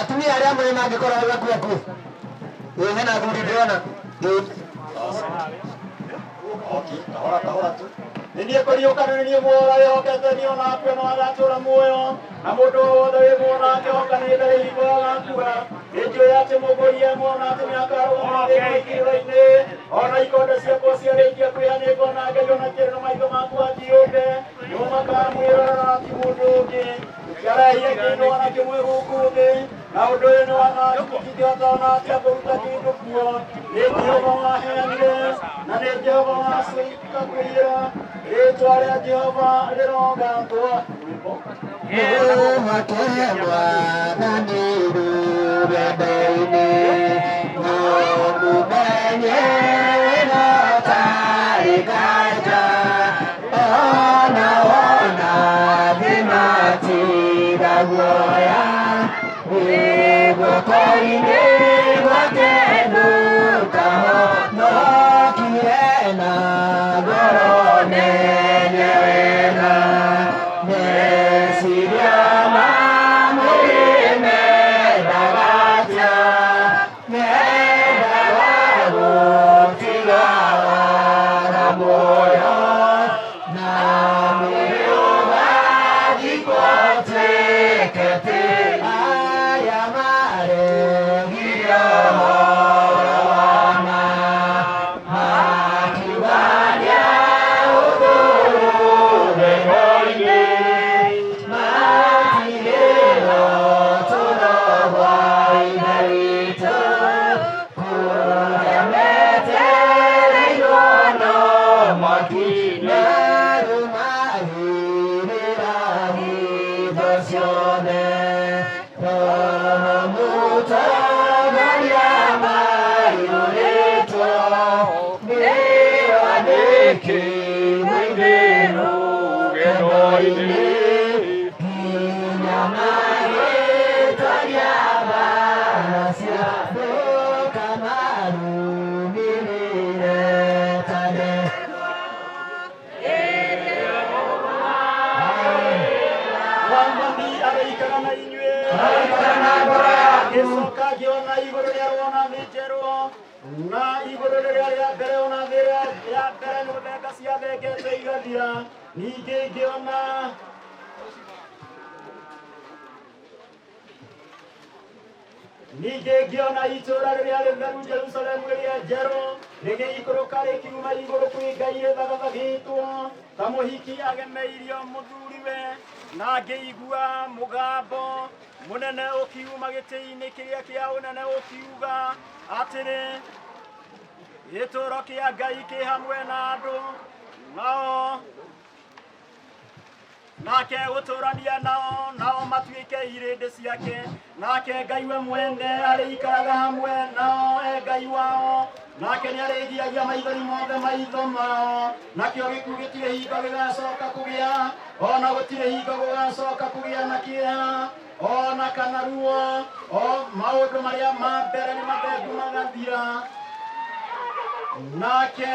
Atumia arĩa mwĩ mangĩkorwo hau hakuhĩ hakuhĩ ĩ hena athuri ndĩrona. Kahora kahora tu. Nĩ niĩ kũriũka na nĩ niĩ muoyo ũrĩa wĩhokete niĩ ona akue no agatũũra muoyo na mũndũ o wothe wĩ muoyo na akĩhoka nĩ ndarĩ hingo agakua. Nĩ njũĩ atĩ mũgũri e muoyo na atĩ nĩakarũgama thĩinĩ ithirĩro-inĩ ona ikonde ciakwa ciarĩkia kwĩhanĩka na ngerio na kĩrĩ na maitho makwa njiũke nĩmo makamwĩrorera na ti mũndũ ũngĩ. Tũtiarehire kĩndũ ona kĩmwe gũkũ thĩ na ũndũ ũyũ nĩ wa tũtingĩhota ona atĩa kũruta kĩndũ kuo. Nĩ Jehova waheanire na nĩ Jehova wacoka kũiyĩra. Rĩĩtwa rĩa Jehova rĩrogathwo. Mwĩhoke Mwathani rũgendo-inĩ, no mũmenye wĩra ũtarĩ kanja. Ona wona thĩna tiga guoya, wĩ guoko-inĩ gwake ndũkahonokire na ngoro menye wega. Meciria ma mwĩrĩ mendaga atĩa, mendaga gũtiga waga muoyo, na mwĩrĩ ũgathikwo ũtuĩke tĩri. Arĩa maregire ũhoro wa ma, makiuga nĩahũthũrũre matigĩrwo tũro gwa Ithe witũ, kũrĩa metereirwo no mwaki. Marũmagĩrĩra hitho ciothe, Roho Mũtongoria maiyũrĩtwo nĩ wandĩki mũingĩ rũgendo-inĩ, nginya marĩtwa mbaara cia ndũkamarũmĩrĩre tene. Mwathani aroikara na inyuĩ. Ngĩcoka ngĩona igũrũ rĩerũ ona thĩ njerũ na igũrũ rĩrĩa rĩa mbere ona thĩ ĩrĩa ya mbere nĩ gũthenga ciathengete igathira. Ningĩ ngĩona Ningĩ ngĩona itũũra rĩrĩa rĩtheru Jerusalemu rĩrĩa njerũ rĩgĩikũrũka rĩkiuma igũrũ kwĩ Ngai rĩthagathagĩtwo ta mũhiki agemeirio mũthuriwe. Na ngĩigua mũgambo mũnene ũkiuma gĩtĩ-inĩ kĩrĩa kĩa ũnene ũkiuga atĩrĩ, gĩtũũro kĩa Ngai kĩ hamwe na andũ nao nake gũtũrania nao, nao matuĩke irĩndĩ ciake. Nake Ngai we mwene arĩikaraga hamwe nao e Ngai wao, nake nĩarĩgiragia maithori mothe maitho mao. Nakĩo gĩkuũ gĩtirĩ hingo gĩgacoka kũgĩa, ona gũtirĩ hingo gũgacoka kũgĩa na kĩeha ona kana ruo, o maũndũ marĩa ma mbere nĩ mathengu magathira. Nake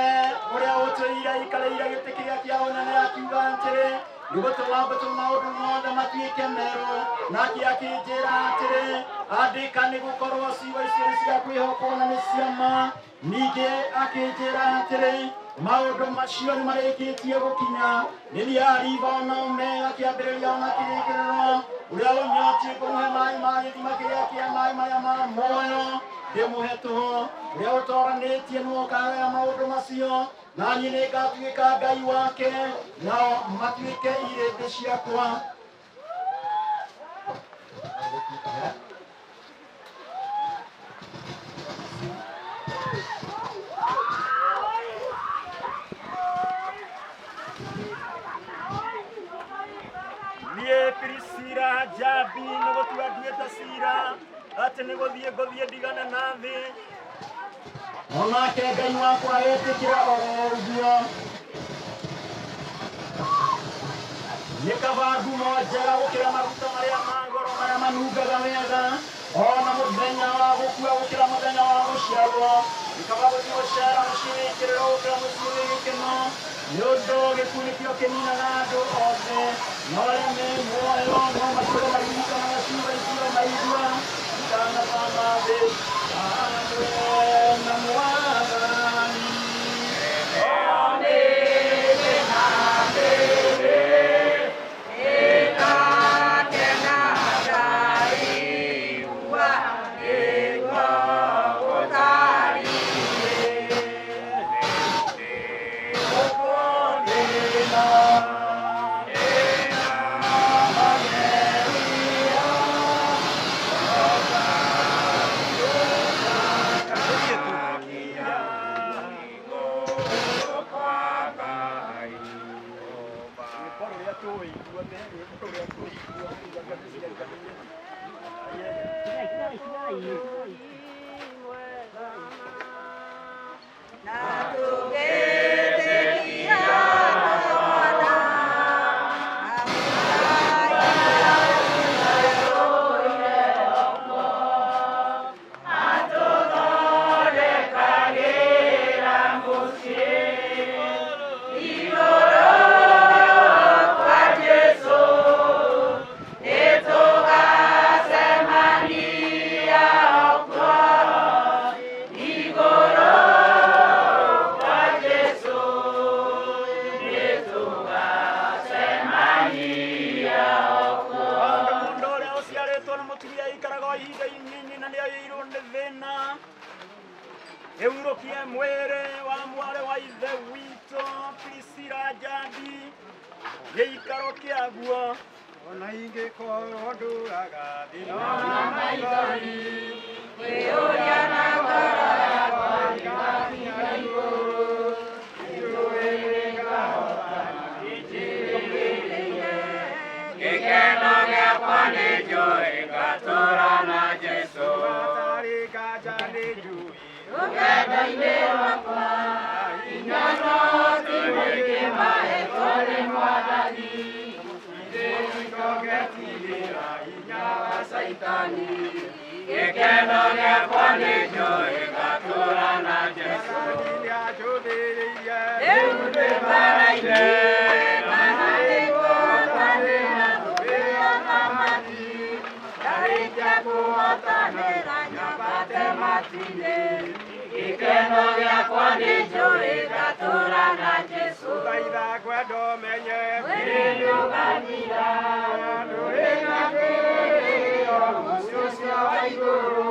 ũrĩa ũtũire aikarĩire gĩtĩ kĩrĩa kĩa ũnene akiuga atĩrĩ, nĩgũtũma ngũtũma maũndũ mothe matuĩke merũ. Nake akĩnjĩra atĩrĩ, andĩka, nĩgũkorwo ciugo icio nĩ cia kwĩhokwo na nĩ cia ma. Ningĩ akĩnjĩra atĩrĩ, maũndũ macio nĩ marĩkĩtie gũkinya. Nĩ niĩ Alifa na Omega, kĩambĩrĩria ona kĩrĩkĩrĩro. Ũrĩa ũnyotiĩ ngũmũhe maaĩ ma gĩthima kĩrĩa kĩa maaĩ marĩa ma muoyo ndĩmũhe tũhũ. Ũrĩa ũtoranĩtie nĩwe ũkagaya maũndũ macio, na niĩ nĩngatuĩka Ngai wake, nao matuĩke irĩndĩ ciakwa. Niĩ Priscilla Njambi nĩgũtua nduĩte cira atĩ nĩgũthiĩ ngũthiĩ ndigane na thĩ, onake Ngai wakwa etĩkĩra oro ũguo. Nĩ kaba ngumo njega gũkĩra maguta marĩa ma goro marĩa manungaga wega, ona mũthenya wa gũkua gũkĩra mũthenya wa gũciarwo. Nĩ kaba gũthiĩ gũcera mũciĩ wĩ kĩrĩro gũkĩra mũciĩ wĩ gĩkeno, nĩ ũndũ gĩkuũ nĩkĩo kĩninaga andũ othe, no arĩa me muoyo no matũũre maririkanaga ciugo icio maigua. Ndikanathama thĩ hamwe na Mwathani. Tondũ mũndũ ũrĩa ũciarĩtwo nĩ mũtumia aikaraga o ihinda inini na nĩaiyũirwo nĩ thĩna. Ĩhurũkie mwĩrĩ wa mwarĩ wa ithe witũ Priscilla Njambi gĩikaro kĩaguo. Ona ingĩkorwo ndũraga thĩna na maithori, kwĩyũria na ngoro yakwa ndĩgakinya igũrũ, nĩnjũĩ nĩngahotana nĩnjĩrĩgĩrĩire. Gĩkeno gĩakwa nĩnjũĩ ngatũũra na Jesũ. Hatarĩ nganja nĩnjũĩ Rũgendo-inĩ rwakwa hinya no ti mũingĩ mahetwo nĩ Mwathani. Ngetigĩra hinya wa Caitani. Gĩkeno gĩakwa nĩnjũĩ ngatũũra na Jesũ. Nĩanjũthĩrĩirie Rĩu ndĩ mbaara-inĩ, kana nĩngũhotanĩra thũmbĩ ya ũthamaki. Ndarĩkia kũhotanĩra nyambate matu-inĩ. Gĩkeno gĩakwa nĩnjũĩ ngatũũra na Jesũ. Thaitha ngwenda ũmenye Mwĩrĩ nĩũgathira, ndũrĩ na kĩrĩgĩrĩro mũciĩ ũcio wa igũrũ.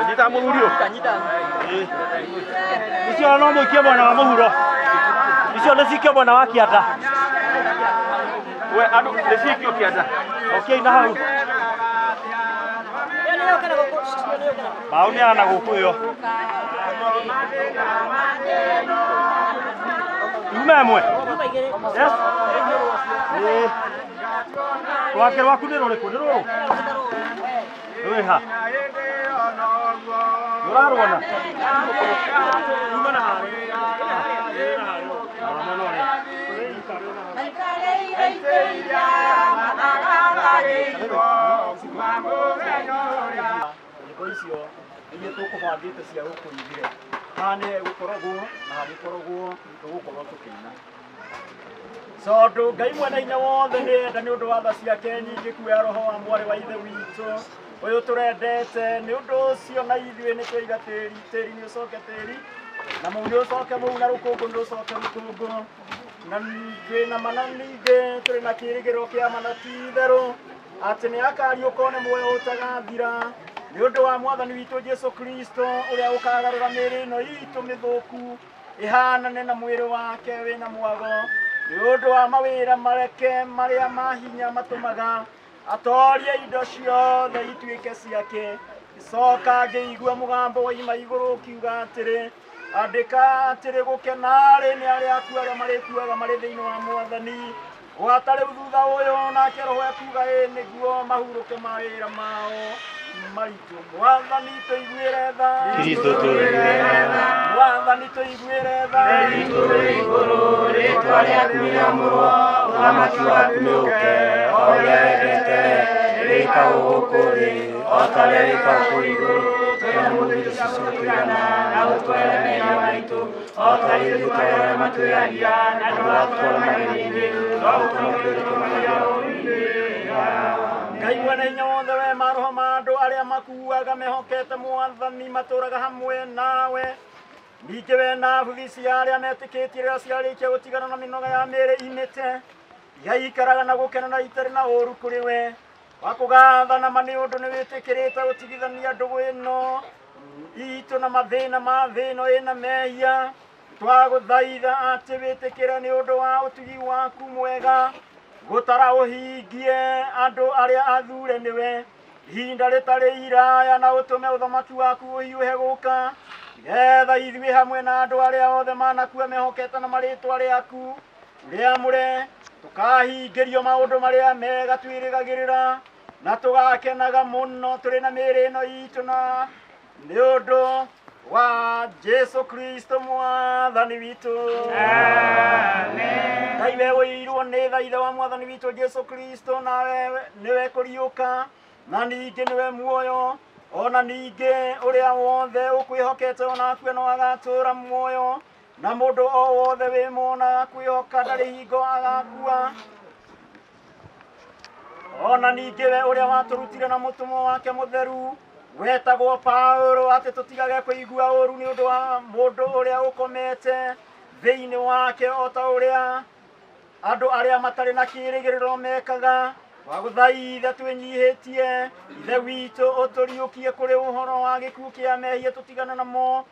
Nyita mũthuri ũyũ. Icio no mũikie mwena wa mũhuro. Icio nĩ cikio mwena wa kĩanda. We andũ nĩ cikio kĩanda. Okiai na hau. Mbaũ nĩ yana gũkũ ĩyo. Yume ĩmwe. Yes. Ĩĩ. Rwake rwaku nĩ rũrĩkũ? Nĩ rũrũ? Rwĩ ha? Nĩũrarwona? Yuma na harĩa. Mwena ũrĩa. Nyĩmbo icio iria tũkũbangĩte cia gũkũigire haha nĩ gũkoragwo na hagĩkoragwo tũgũkorwo tũkĩina tondũ Ngai mwene hinya wothe nĩ enda nĩ ũndũ wa tha ciake nyingĩ kuoya roho wa mwarĩ wa ithe witũ ũyũ tũrendete nĩ ũndũ ũcio na ithuĩ nĩ twaiga tĩri tĩri nĩ ũcoke tĩri na mũu nĩ ũcoke mũu na rũkũngũ nĩ ũcoke rũkũngũ na twĩna mana ningĩ tũrĩ na kĩrĩgĩrĩro kĩa mana ti itherũ atĩ nĩ akariũka one muoyo ũtagathira nĩ ũndũ wa mwathani witũ Jesu Kristo ũrĩa ũkagarũra mĩĩrĩ ĩno itũ mĩthũku ĩhanane na mwĩrĩ wake wĩna mwago nĩ ũndũ wa mawĩra mareke marĩa ma hinya matũmaga atorie indo ciothe ituĩke ciake. Icoka ngĩigua mũgambo waima igũrũ ũkiuga atĩrĩ, andĩka atĩrĩ, gũkena-rĩ nĩ arĩa akuũ arĩa marĩkuaga marĩ thĩinĩ wa mwathani gwata rĩu thutha ũyũ. Nake roho ekuga ĩ nĩguo mahurũke mawĩra mao maritũ. Mwathani tũiguĩre tha. Kristo tũiguĩre tha. Mwathani tũiguĩre tha. Witũ wĩ igũrũ, rĩĩtwa rĩaku rĩamũrwo, ũthamaki waku nĩ ũũke, o ũrĩa wendete wĩkagwo gũkũ thĩ o ta ũrĩa wĩkagwo kũu igũrũ. Tũhe ũmũthĩ irio cia tũigana, na ũtũohere mehia maitũ o ta ũrĩa ithuĩ twoheraga arĩa matwĩhagia, na ndũgatũtware magerio-inĩ, no ũtũhonokie tũkĩmageria ũũru-inĩ. Ngai mwene hinya wothe we maroho ma andũ arĩa makuaga mehokete mwathani matũraga hamwe nawe ningĩ we na buthi cia arĩa metĩkĩtie rĩrĩa ciarĩkia gũtigana na mĩnoga ya mĩĩrĩ imĩte igaikaraga na gũkena na itarĩ na ũũru kũrĩ we wakũgatha ma nĩ ũndũ nĩ wĩtĩkĩrĩte gũtigithania ndũgũ ĩno itũ na mathĩna ma thĩ ĩno ĩna mehia. Twagũthaitha atĩ wĩtĩkĩre nĩ ũndũ wa ũtugi waku mwega gũtara ũhingie andũ arĩa athure nĩwe ihinda rĩtarĩ iraya na ũtũme ũthamaki waku ũhiũhe gũka nĩgetha ithuĩ hamwe na andũ arĩa othe manakua mehokete na marĩtwa rĩaku rĩamũre tũkahingĩrio maũndũ marĩa mega twĩrĩgagĩrĩra na tũgakenaga mũno tũrĩ na mĩĩrĩ ĩno itũ na nĩ ũndũ Wa Jesu Kristo mwathani witũ. Amen. Ngai we ũirwo nĩ tha ithe wa mwathani witũ Jesu Kristo, nawe nĩwe kũriũka na ningĩ nĩwe muoyo, ona ningĩ ũrĩa wothe ũkwĩhokete onakue no agatũũra muoyo, na mũndũ o wothe wĩmona kwĩhoka ndarĩ hingo agakua. Ona ningĩ we ũrĩa watũrutire na mũtũmwo wake mũtheru wetagwo Paulo atĩ tũtigage kũigua ũru nĩ ũndũ wa mũndũ ũrĩa ũkomete thĩinĩ wake, o ta ũrĩa andũ arĩa matarĩ na kĩĩrĩgĩrĩro mekaga. Twagũthaitha twĩnyihĩtie ithe witũ ũtũriũkie kũrĩ ũhoro wa gĩkuũ kĩa mehia tũtigane namo,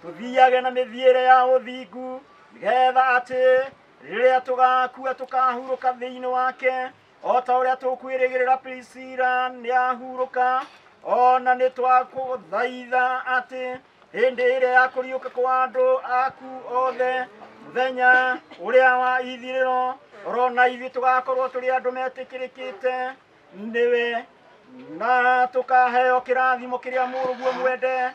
tũthiage na mĩthiĩre ya ũthingu, nĩgetha atĩ rĩrĩa tũgakua tũkahurũka thĩinĩ wake, o ta ũrĩa tũkwĩrĩgĩrĩra Priscilla nĩahurũka. Ona nĩ twakũthaitha atĩ hĩndĩ ĩrĩa ya kũriũka kwa andũ aku othe mũthenya ũrĩa wa ithirĩro, orona ithuĩ tũgakorwo tũrĩ andũ metĩkĩrĩkĩte nĩwe, na tũkaheo kĩrathimo kĩrĩa mũrũguo mwende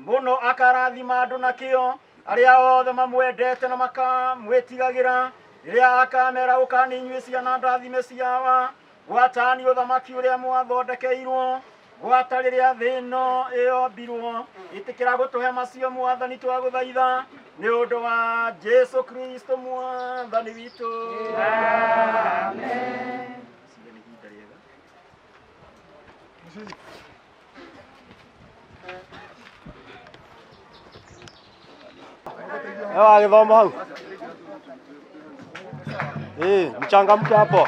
mũno akarathima andũ nakĩo, arĩa othe mamwendete na makamwĩtigagĩra, rĩrĩa akamera ũkani inyuĩ ciana ndathime ciawa, gwatani ũthamaki ũrĩa mwathondekeirwo gwata rĩrĩa thĩ ĩno ĩyombirwo. Ĩtĩkĩra gũtũhe macio mwathani twagũthaitha nĩ ũndũ wa Jesu Kristo mwathani witũ. Amen. Ewa gĩthomo hau. Mchangamke hapo.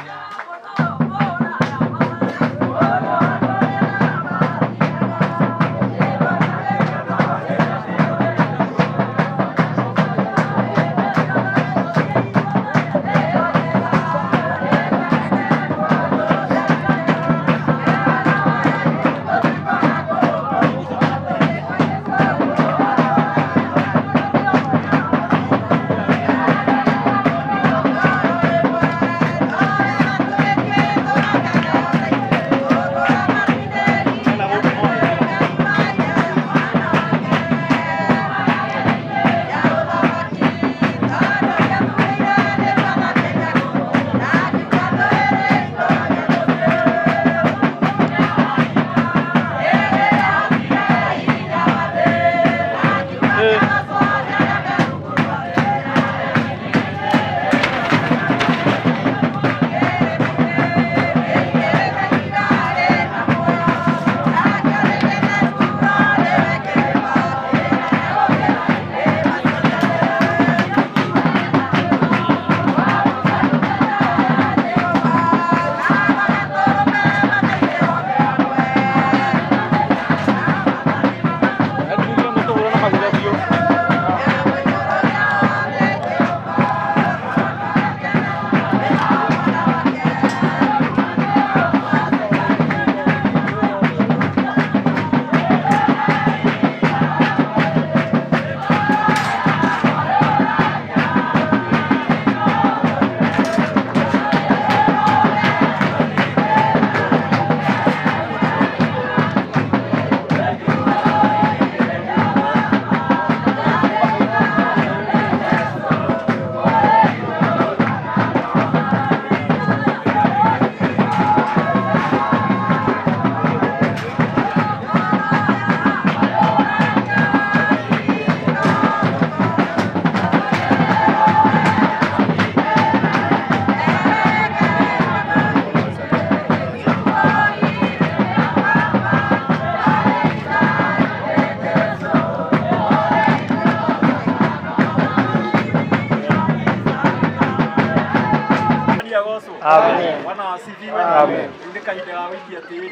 Amen. Bwana asifiwe. Amen. Rĩu nĩ kahinda ga gũikia tĩri.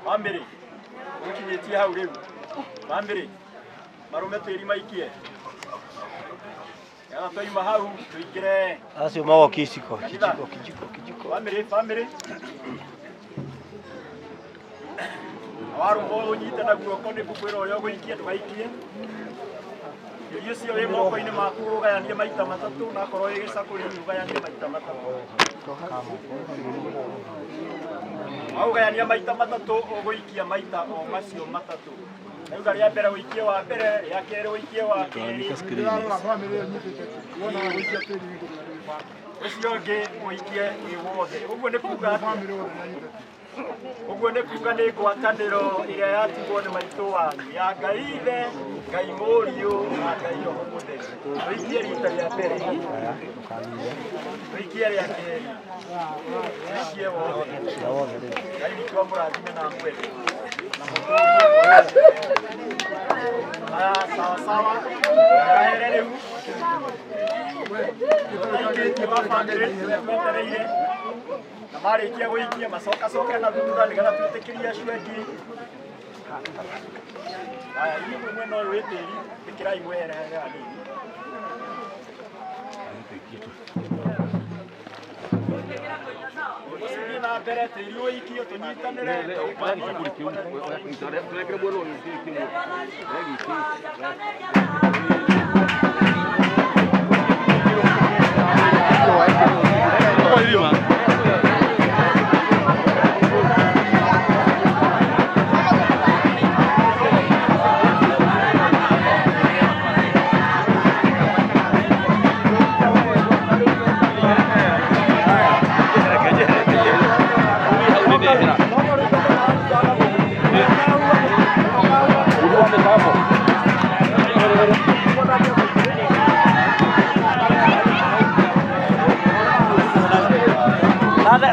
Bamĩrĩ, ũkinyĩtie hau rĩu. Bamĩrĩ, marũme tĩri maikie. Getha twaima hau tũingĩre Acio magokia iciko, kanitha. kijiko, kijiko, kijiko. Bamĩrĩ, bamĩrĩ. Warũma ũnyite na guoko nĩ ngũkwĩra ũrĩa ũgũikia ndũgaikie. Tĩri ũcio wĩ moko-inĩ maku ũgayanie maita matatũ, na akorwo wĩ gĩcakũri ũgayanie maita matatũ. Waũgayania maita matatũ ũgũikia maita o macio matatũ. Ndauga rĩa mbere ũikie wa mbere, rĩa kerĩ ũikie wa kerĩ. Ũcio ũngĩ ũikie wĩ wothe. Ũguo nĩ kuga atĩa? Ũguo nĩ kuga nĩ ngwatanĩro ĩrĩa yatigwo nĩ maitũ wanyu ya Ngai Ithe, Ngai Mũriũ na Ngai Roho Mũtheru. Tũikie rita rĩa mbere, tũikie rĩa kerĩ, tũikie wothe. Ngai witũ amũrathime na amwende na mũtũrie. Haya, sawa sawa, ehere rĩu tũtaikĩtie wa bamĩrĩ twetereire na marĩkia gũikia macokacoke na thutha nĩgetha twĩtĩkĩrie acio angĩ. Haya, inyuĩ mwĩ mwena ũyũ wĩ tĩri, ĩkĩrai mwehere hanini. Tũthiĩ na mbere tĩri ũikio tũnyitanĩre.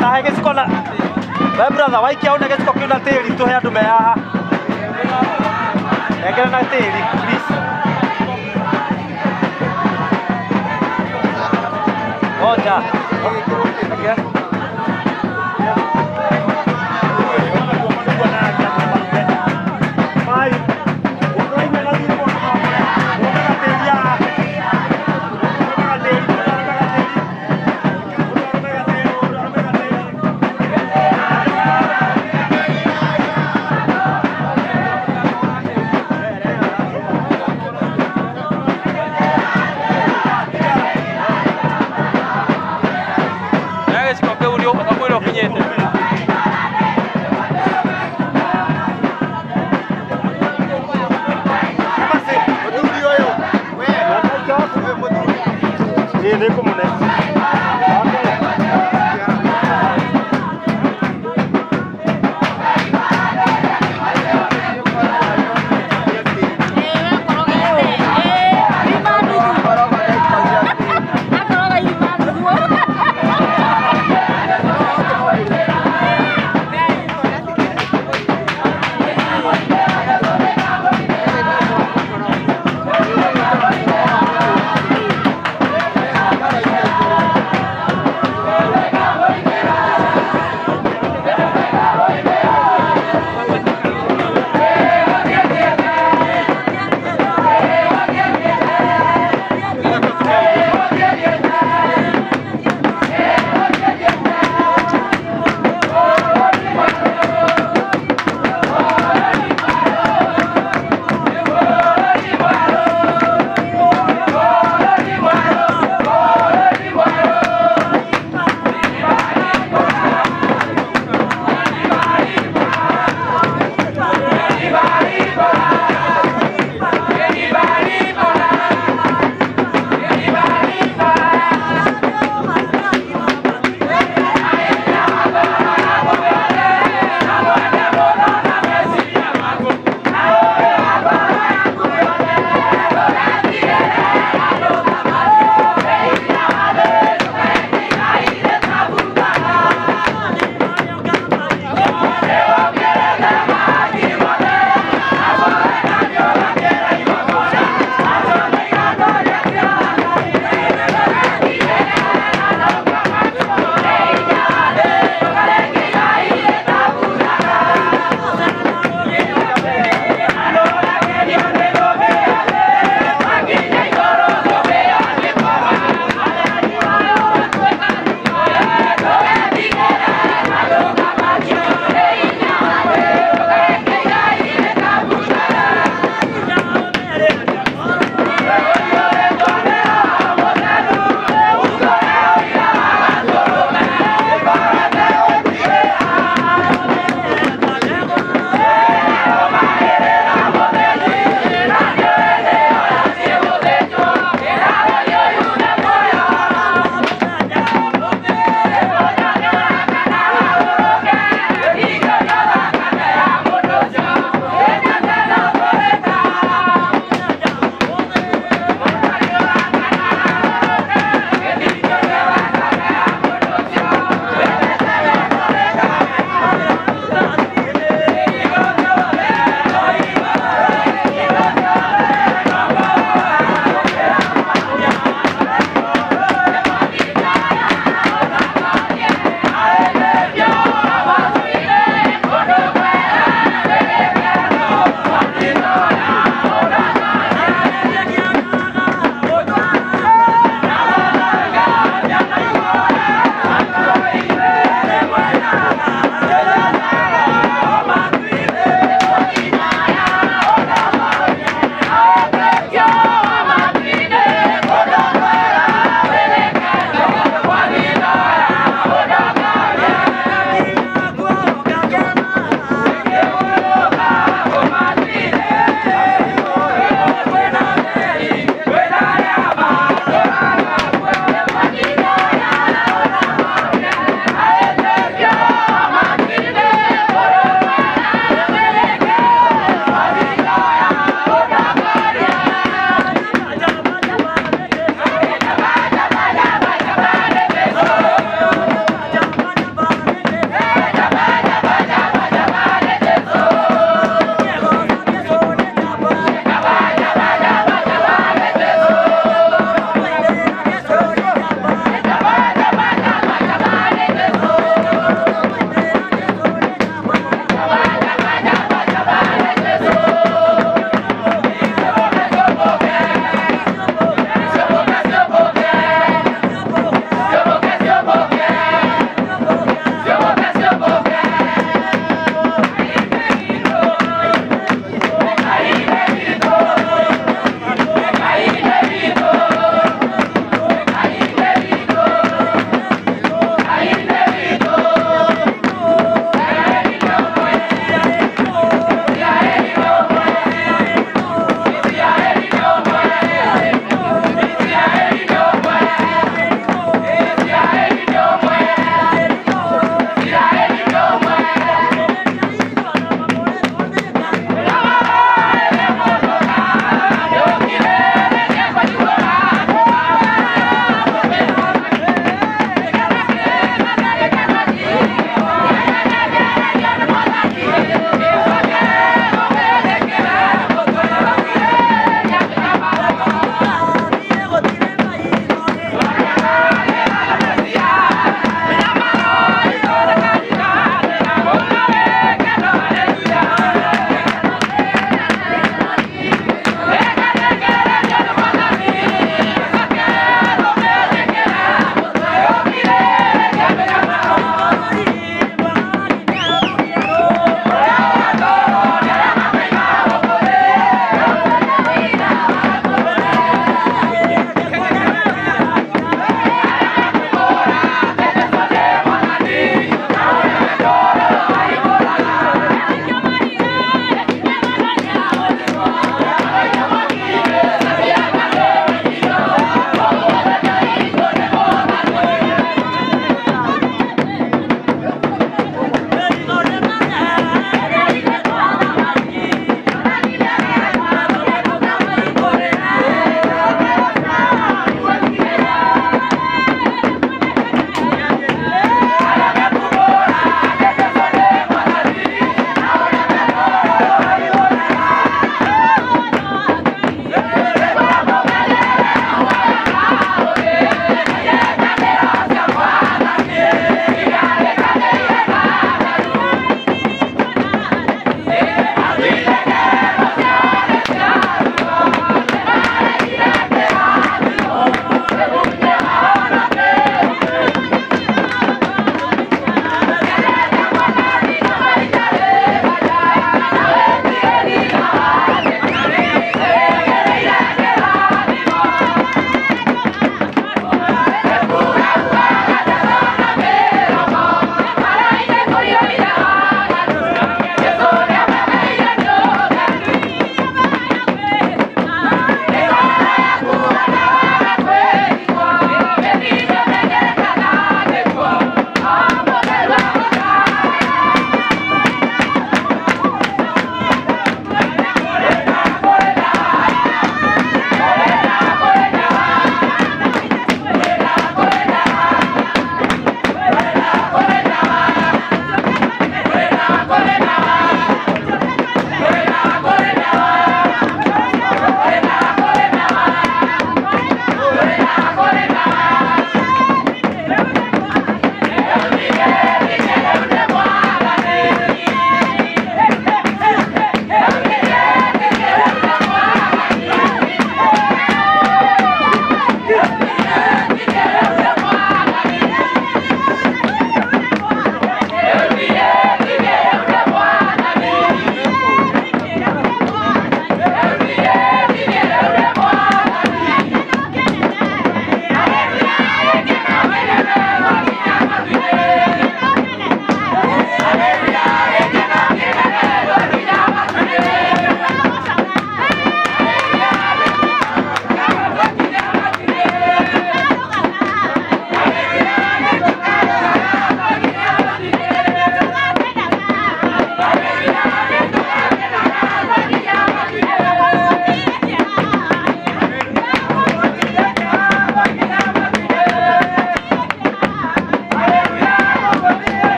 Tahe gĩciko na we brother waikia une gĩciko kĩu na tĩri tũhe andũ me haha nengere na tĩri please ngoja okay. Gĩciko kĩu ũkwĩra ũkinyĩte. Ĩĩ nĩ ngũmũne.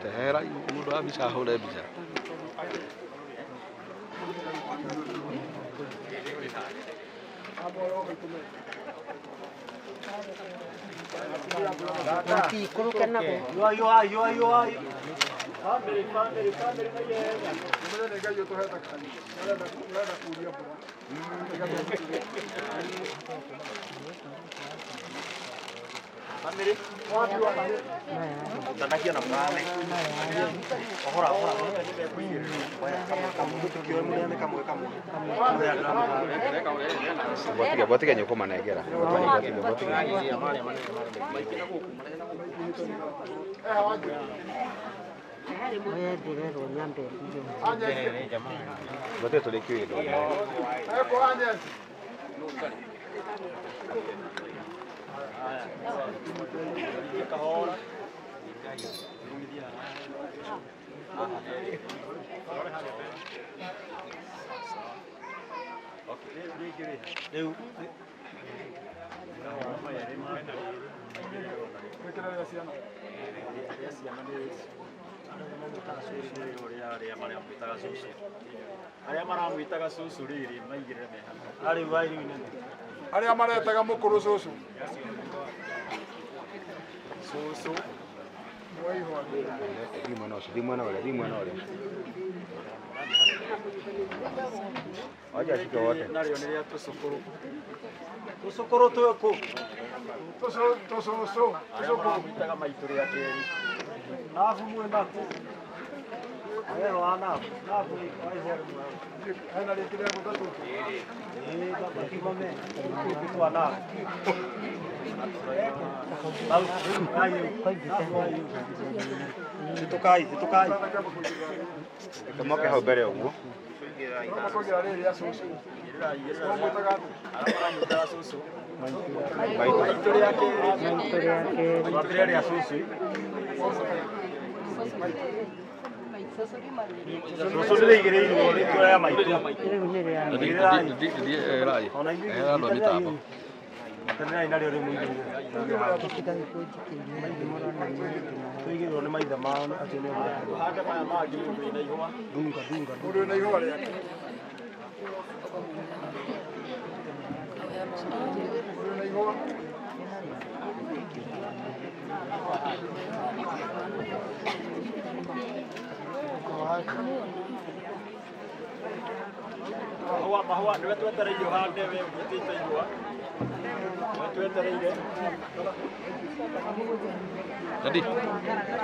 Tehera mundu wa mbica ahure mbica. Family. Tanagia na murane. Ohora ohora. Oya kamwe kamwe tukioe muneane kamwe kamwe. Bwatiga bwatiga nyoko manegera. Bwatiga bwatiga. Bwatiga tulikiwe ndo. Kahora. Rĩu arĩa maramwĩtaga cũcũ rĩrĩ maigĩrĩre meha arĩ wa irĩ nene arĩa maretaga mũkũrũ cũcũ cũcũ Thi mwena ũcio, thi mwena ũrĩa, thi mwena ũrĩa. Wacha ashike wote. Narĩo nĩ rĩa tũcũkũrũ tũcũkũrũ twĩ kũ tũcũcũ arĩa maramwĩtaga maitũ rĩa kerĩ nabu mwĩ naku Wero wa nabu nabu waihwa rĩmwe hena rĩngĩ rĩa gũtatũ ĩĩ baba kimame twa nabu Hĩtũkai, hĩtũkai. Reke moke hau mbere ũguo. Makwĩgira rĩrĩ rĩa cũcũ mwĩtaga atĩa Maramwĩtaga cũcũ Maitũ. Maitũ rĩa kerĩ Maitũ rĩa cũcũ Cũcũ nĩrĩigĩrĩirwo rĩtwa rĩa maitũ. Ona inyuĩ Ehera andũ a mĩtambo. Tenerai narĩo rĩmũigĩrĩre. Tũigĩrĩrwo nĩ maithe mao acio nĩo Hande maya mangĩ mũndũ wĩna ihũa. Dunga dunga. Mũndũ wĩna ihũa rĩake. Mũndũ wĩna ihũa. Mahũa mahũa nĩwe twetereire ũhande we ũnyitĩte ihũa. Nĩwe twetereire. Dadi,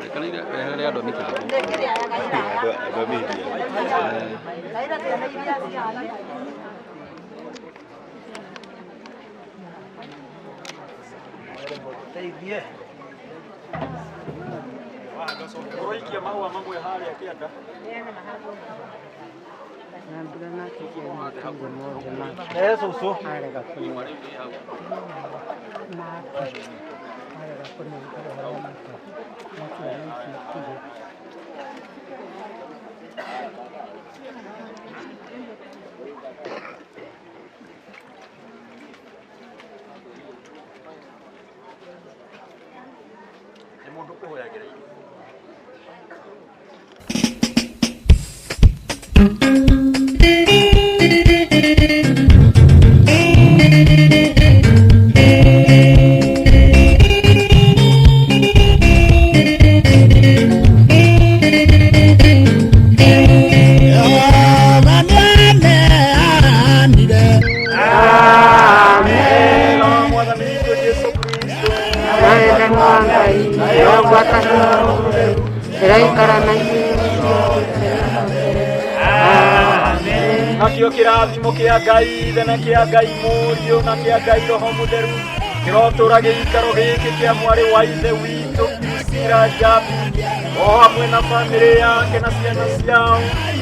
rekanire weherere andũ a mĩtambo. Andũ andũ a media. Teithie. Ũroikia mahũa mamwe harĩa kĩanda. Eh, cũcũ. Nĩ mũndũ ũkũhoyagĩra irio. Nakĩo kĩrathimo kĩa Ngai Ithe na kĩa Ngai Mũriũ na kĩa Ngai Roho Mũtheru kĩrotũra gĩikaro gĩkĩ kĩa mwarĩ wa ithe witũ Priscilla Njambi o hamwe na bamĩrĩ yake na ciana ciao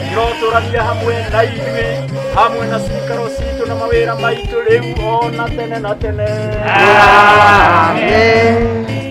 kĩrotũrania hamwe na ithuĩ hamwe na cikaro citũ na mawĩra maitũ rĩu o na tene na tene. Amen.